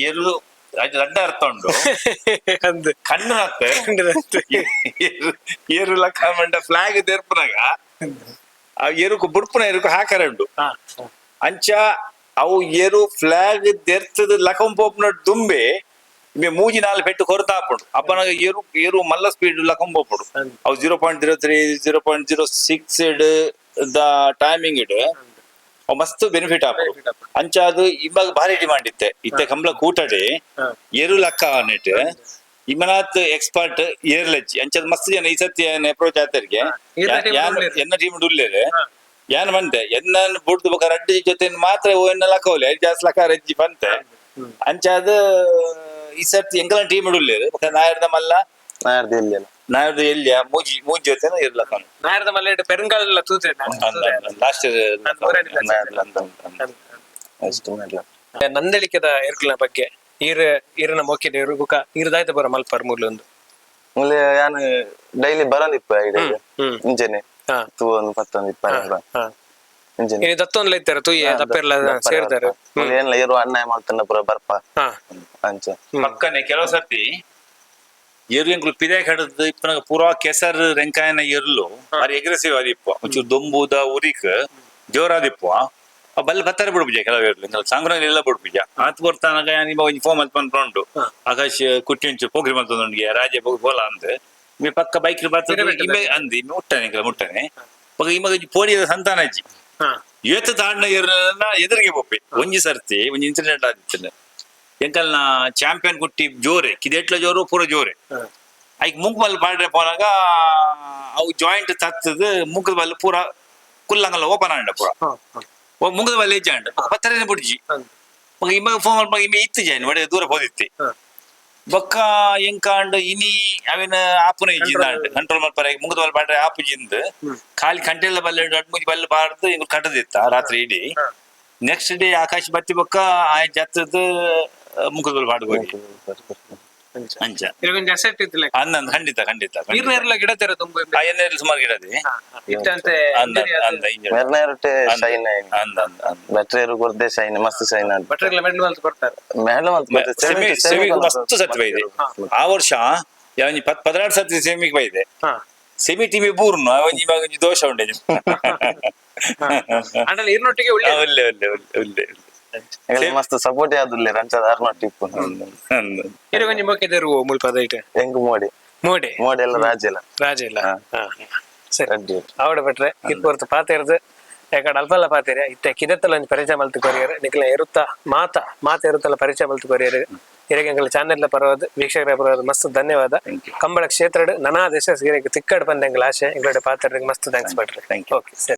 ಎರು ಅದು ರಡ್ಡ ಅರ್ಥ ಉಂಡು. ಅಂದ್. ಕಣ್ಣು ಹತ್ತೆ. ಎರು ಎರು ಲಕ್ಕ ಮಂಡ ಫ್ಲಾಗ್ ತೆರ್ಪುನಾಗ ಆ ಎರುಕು ಬುಡ್ಪುನ ಎರುಕು ಹಾಕರೆ ಉಂಡು. ಅಂಚ ಅವು ಎರು ಫ್ಲಾಗ್ ದೆರ್ತದ ಲಕಂ ಪೋಪುನ ದುಂಬೆ ಇಮೆ ಮೂಜಿ ನಾಲ್ ಪೆಟ್ಟು ಕೊರತ ಆಪುಂಡು. ಅಪ್ಪನಾಗ ಎರು ಎರು ಮಲ್ಲ ಸ್ಪೀಡ್ ಲಕಂ ಪೋಪುಂಡು. ಅವು 0.03, 0.06 the timing ಇಡ್ ಅವು ಮಸ್ತ್ ಬೆನಿಫಿಟ್ ಆಪುಂಡು. ಅಂಚ ಅದು ಇವಾಗ ಭಾರಿ ಡಿಮಾಂಡ್ ಇತ್ತೆ. ಇತ್ತೆ ಕಂಬ್ಲ ಕೂಟಡೆ ಎರು ಲಕ್ಕ ನೆಟ್ ಇಮನಾಥ್ ಎಕ್ಸ್ಪರ್ಟ್ ಏರ್ಲಜ್ಜಿ. ಅಂಚದ ಮಸ್ತ್ ಜನ ಈ ಸತಿ ಅಪ್ರೋಚ್ ಆತರಿಗೆ. ಈರ್ನ team ಉಲ್ಲೇರ್. ಎನ್ನ ಟೀಮ್ ಉಲ್ಲೇರು. ಯಾನ್ ಮಂತೆ ಎನ್ನ ಬುಡ್ದು ಬೊಕ ರಡ್ಡ್ ಜೊತೆ ಮಾತ್ರ ಎನ್ನ ಲಕ್ಕವಲೆ ಜಾಸ್ತಿ ಲಕ್ಕ ರಜ್ಜಿ ಬಂತೆ. ಅಂಚಾದ ಈ ಸರ್ತಿ ಎಂಕಲ ಟೀಮ್ ಉಲ್ಲೇರು. ಬೊಕ ನಾಯರ್ದ ಮಲ್ಲ. ನಾಯರ್ದು ಎಲ್ಲಿ ಅಲ್ಲ? ನಾಯರ್ದ ಎಲ್ಲಿಯ ಮೂಜಿ ಮೂಜಿ ಜೊತೆ ಇರ್ಲಕ್ಕ. ನಾಯರ್ದ ಮಲ್ಲೇಡ್ ಪೆರುಂಗಾಲೆಲ್ಲ ತೂತೆ. ಲಾಸ್ಟ್. ಅಷ್ಟು ಮಾಡ್ಲ. ನಂದಳಿಕೆದ ಎರ್ಕಲ್ನ ಬಗ್ಗೆ, ಈರ್ ಈರನ ಮೋಕಿದ ಎರು ಬುಕ ಈರ್ದಾಯ್ತ ಬರ ಮಲ್ಪರ್ ಮೂಲೊಂದು. ಮುಲೆ ಯಾನ್ ಡೈಲಿ ಬರಂದಿಪ್ಪ ಐಡಿಯಾ. ಇಂಚೆನೆ ತೂ ಒಂದು ಪತ್ತೊಂದು ಇಪ್ಪ ಇಂಚೆನೆ. ಇನಿ ದತ್ತೊಂದ್ಲ ಇತ್ತಾರೆ ತೂಯೆ ದಪ್ಪೆರ್ಲ ಸೇರ್ದಾರೆ. ಮುಲೆ ಏನ್ಲ ಏರು ಅಣ್ಣಾಯ ಮಾಡ್ತಾನ ಪೂರ ಬರ್ಪ ಅಂಚ. ಪಕ್ಕನೆ ಕೆಲವು ಸರ್ತಿ ಎರು ಎಂಕುಲು ಪಿದೆ ಕಡದು ಇಪ್ಪನಾಗ ಪೂರಾ ಕೆಸರು ರೆಂಕಾಯನ ಎರ್ಲು ಬಾರಿ ಎಗ್ರೆಸಿವ್ ಆದಿಪ್ಪ. ಒಂಚೂರು ದೊಂಬುದ ಉರಿಕ್ ಜೋರಾದಿಪ್ಪ. ಆ ಬಲ್ ಬತ್ತಾರೆ ಬಿಡ್ಪುಜ ಕೆಲವು ಎರ್ಲು ಸಾಂಗ್ರಂಗ್ ಎಲ್ಲ ಬಿಡ್ಪುಜ. ಆತ್ ಕೊರ್ತಾನಾಗ ನಿಮ್ಮ ಒಂಜಿ ಫೋನ್ ಮಲ್ತ್ ಪನ್ಪುಂಡು ಆಕಾಶ್ ಕುಟ್ಟಿ ಒಂಚೂರು ಪೋಗ್ರಿ ಮಲ್ತೊಂದುಂಡಿಗೆ ರಾಜೆ ಪೋಗಿ ಪೋಲ ಅಂದ್. ಇಮೆ ಪಕ್ಕ ಬೈಕ್ ಬರ್ತದೆ. ಇಮೆ ಅಂದ್ ಇಮೆ ಮುಟ್ಟನೆ ಎಂಕಲ ಮುಟ್ಟನೆ. ಬೊಕ ಇಮಗ ಒಂಜಿ ಪೋಡಿದ ಸಂತಾನ ಅಜ್ಜಿ. ಏತ್ ತಾಂಡ ಎರ್ನ ಎದುರಿಗೆ ಪೋಪೆ. ಒಂಜಿ ಸರ್ತಿ ಒಂಜಿ ಇನ್ಸಿಡೆಂಟ್ ಆದಿತ್ತನೆ. ಎಂಕಲ್ನ ಚಾಂಪಿಯನ್ ಕುಟ್ಟಿ ಜೋರೆ ಕಿದೆಟ್ಲ ಜೋರು ಪೂರ ಜೋರೆ. ಐಕ್ ಮೂಂಕ್ ಬಲ್ ಪಾಡ್ರೆ ಪೋನಾಗ ಅವು ಜಾಯಿಂಟ್ ತತ್ತದು ಮೂಕದ ಬಲ್ ಪೂರ ಕುಲ್ಲಂಗಲ್ಲ ಓಪನ್ ಆಂಡ ಪೂರ. ಮೂಕದ ಬಲ್ ಹೆಜ್ಜೆ ಆಂಡ ಬತ್ತರೇನೆ ಬುಡ್ಜಿ. ಬೊಕ ಇಮ್ಮಗ ಫೋನ್ ಮಲ್ಪ ಇಮ್ಮೆ ಇತ್ತು ಜಾಯಿನ್ ಒಡೆ ದೂರ ಪೋದಿತ್ತಿ. ಬೊಕ್ಕ ಎಂಕಾಂಡ್ ಇನಿ ಅವಿನ ಆಪುನ ಇಜ್ಜಿಂದ ಕಂಟ್ರೋಲ್ ಮಲ್ಪರೆ ಮುಂಗದ ಬಲ್ ಪಾಡ್ರೆ ಆಪುಜಿಂದ್ ಖಾಲಿ ಕಂಟೆಲ್ಲ ಬಲ್ಲೆ ರಡ್ಡ್ ಮೂಜಿ ಬಲ್ಲೆ ಬಾರ್ದು ಇಂಗ್ ಕಟ್ಟದಿತ್ತ ರಾತ್ರಿ ಇಡೀ. ನೆಕ್ಸ್ಟ್ ಡೇ ಆಕಾಶ್ ಬತ್ತಿ ಬೊಕ್ಕ ಆ ಜತ್ತದ ಮುಖದ ಬಲ್ ಪಾಡ್ಗೋಗಿ ಅಂಚ. ಇದಕ್ಕೊಂದು ಅಸೆಟ್ ಇತ್ತಿಲ್ಲ. ಅಂದ ಅಂದ್ ಖಂಡಿತ ಖಂಡಿತ ಖಂಡಿತ. ನೀರ್ನ ಎರ್ಲ ಗಿಡ ತೆರ ತುಂಬ. ಆ ಎಣ್ಣೆ ಸುಮಾರು ಗಿಡದಿ. ಇತ್ತಂತೆ. ಅಂದ ಅಂದ ಇಂಜನ್. ಮೆರ್ನಾಯರೊಟ್ಟೆ ಅಂದ ಶೈನ್. ಅಂದ ಅಂದ ಅಂದ. ಬೆಟ್ರೇರು ಕೊರ್ದೆ ಶೈನ್, ಮಸ್ತ್ ಶೈನ್ ಅದು. ಭಟ್ರೆಲ್ಲ ಮೆಡಲ್ ಮಲ್ತ್ ಕೊಡ್ತಾರೆ. ಮೇಡಮ್ ಅಂತ ಸೆಮಿ ಸೆಮಿ ಮಸ್ತ್ ಸತ್ವ ಇದೆ. ಆ ವರ್ಷ ಯಾವ 12 ಸತಿ ಸೆಮಿಗೆ ಬೈದೆ. ಸೆಮಿ ಟೀಮಿ ಬೂರ್ನು ಅವ ಇವಾಗ ಒಂಜಿ ದೋಷ ಉಂಡೆ. ಅಂಡಲ ಈರ್ನೊಟ್ಟಿಗೆ ಒಳ್ಳೆ. ಒಳ್ಳೆ ಒಳ್ಳೆ ಒಳ್ಳೆ ಒಳ್ಳೆ. ಮಸ್ತ್ ಸಪೋರ್ಟ್ ಯಾವ್ದು ರಂಚದ ಆರ್ನೊಟ್ಟು ಇಪ್ಪು. ಅಂದ. ಇರಗೊಂಜಿ ಮೊಕ್ಕೆದೇರು ಮುಲ್ಪ ದೈಟ್. ಹೆಂಗ್ ಮೋಡಿ. ಮೋಡೆ. ಮೋಡಿ ಎಲ್ಲ ರಾಜ ಇಲ್ಲ. ರಾಜ ಇಲ್ಲ. ಸರಿ. ರೆಡ್ಡಿ. ಆವಡ ಬಿಟ್ರೆ ಇಪ್ಪೊರ್ತು ಪಾತೆರ್ದು ಯಾಕಡೆ ಅಲ್ಪಲ್ಲ ಪಾತೆರೆ ಇತ್ತೆ ಕಿದೆತ್ತಲ ಒಂಜಿ ಪರಿಚಯ ಮಲ್ತು ಕೊರಿಯರ್. ನಿಕ್ಲ ಎರುತ್ತ ಮಾತ ಮಾತ ಎರುತ್ತಲ ಪರಿಚಯ ಮಲ್ತು ಕೊರಿಯರ್. ಇರೆಗೆ ಎಂಕಲ್ ಚಾನೆಲ್ ಪರವಾದ, ವೀಕ್ಷಕರ ಪರವಾದ ಮಸ್ತ್ ಧನ್ಯವಾದ. Thank you. Kambala ಕ್ಷೇತ್ರಡ್ ನನಾ ದೇಶ ಇರೆಗ್ ತಿಕ್ಕಡ್ ಬಂದ ಎಂಕಲ್ ಆಶೆ. ಎಂಕಲೋಡೆ ಪಾತೆರ್ಗ್ ಮಸ್ತ್ thanks ಭಟ್ರೆ. Thank you. Okay ಸರಿ.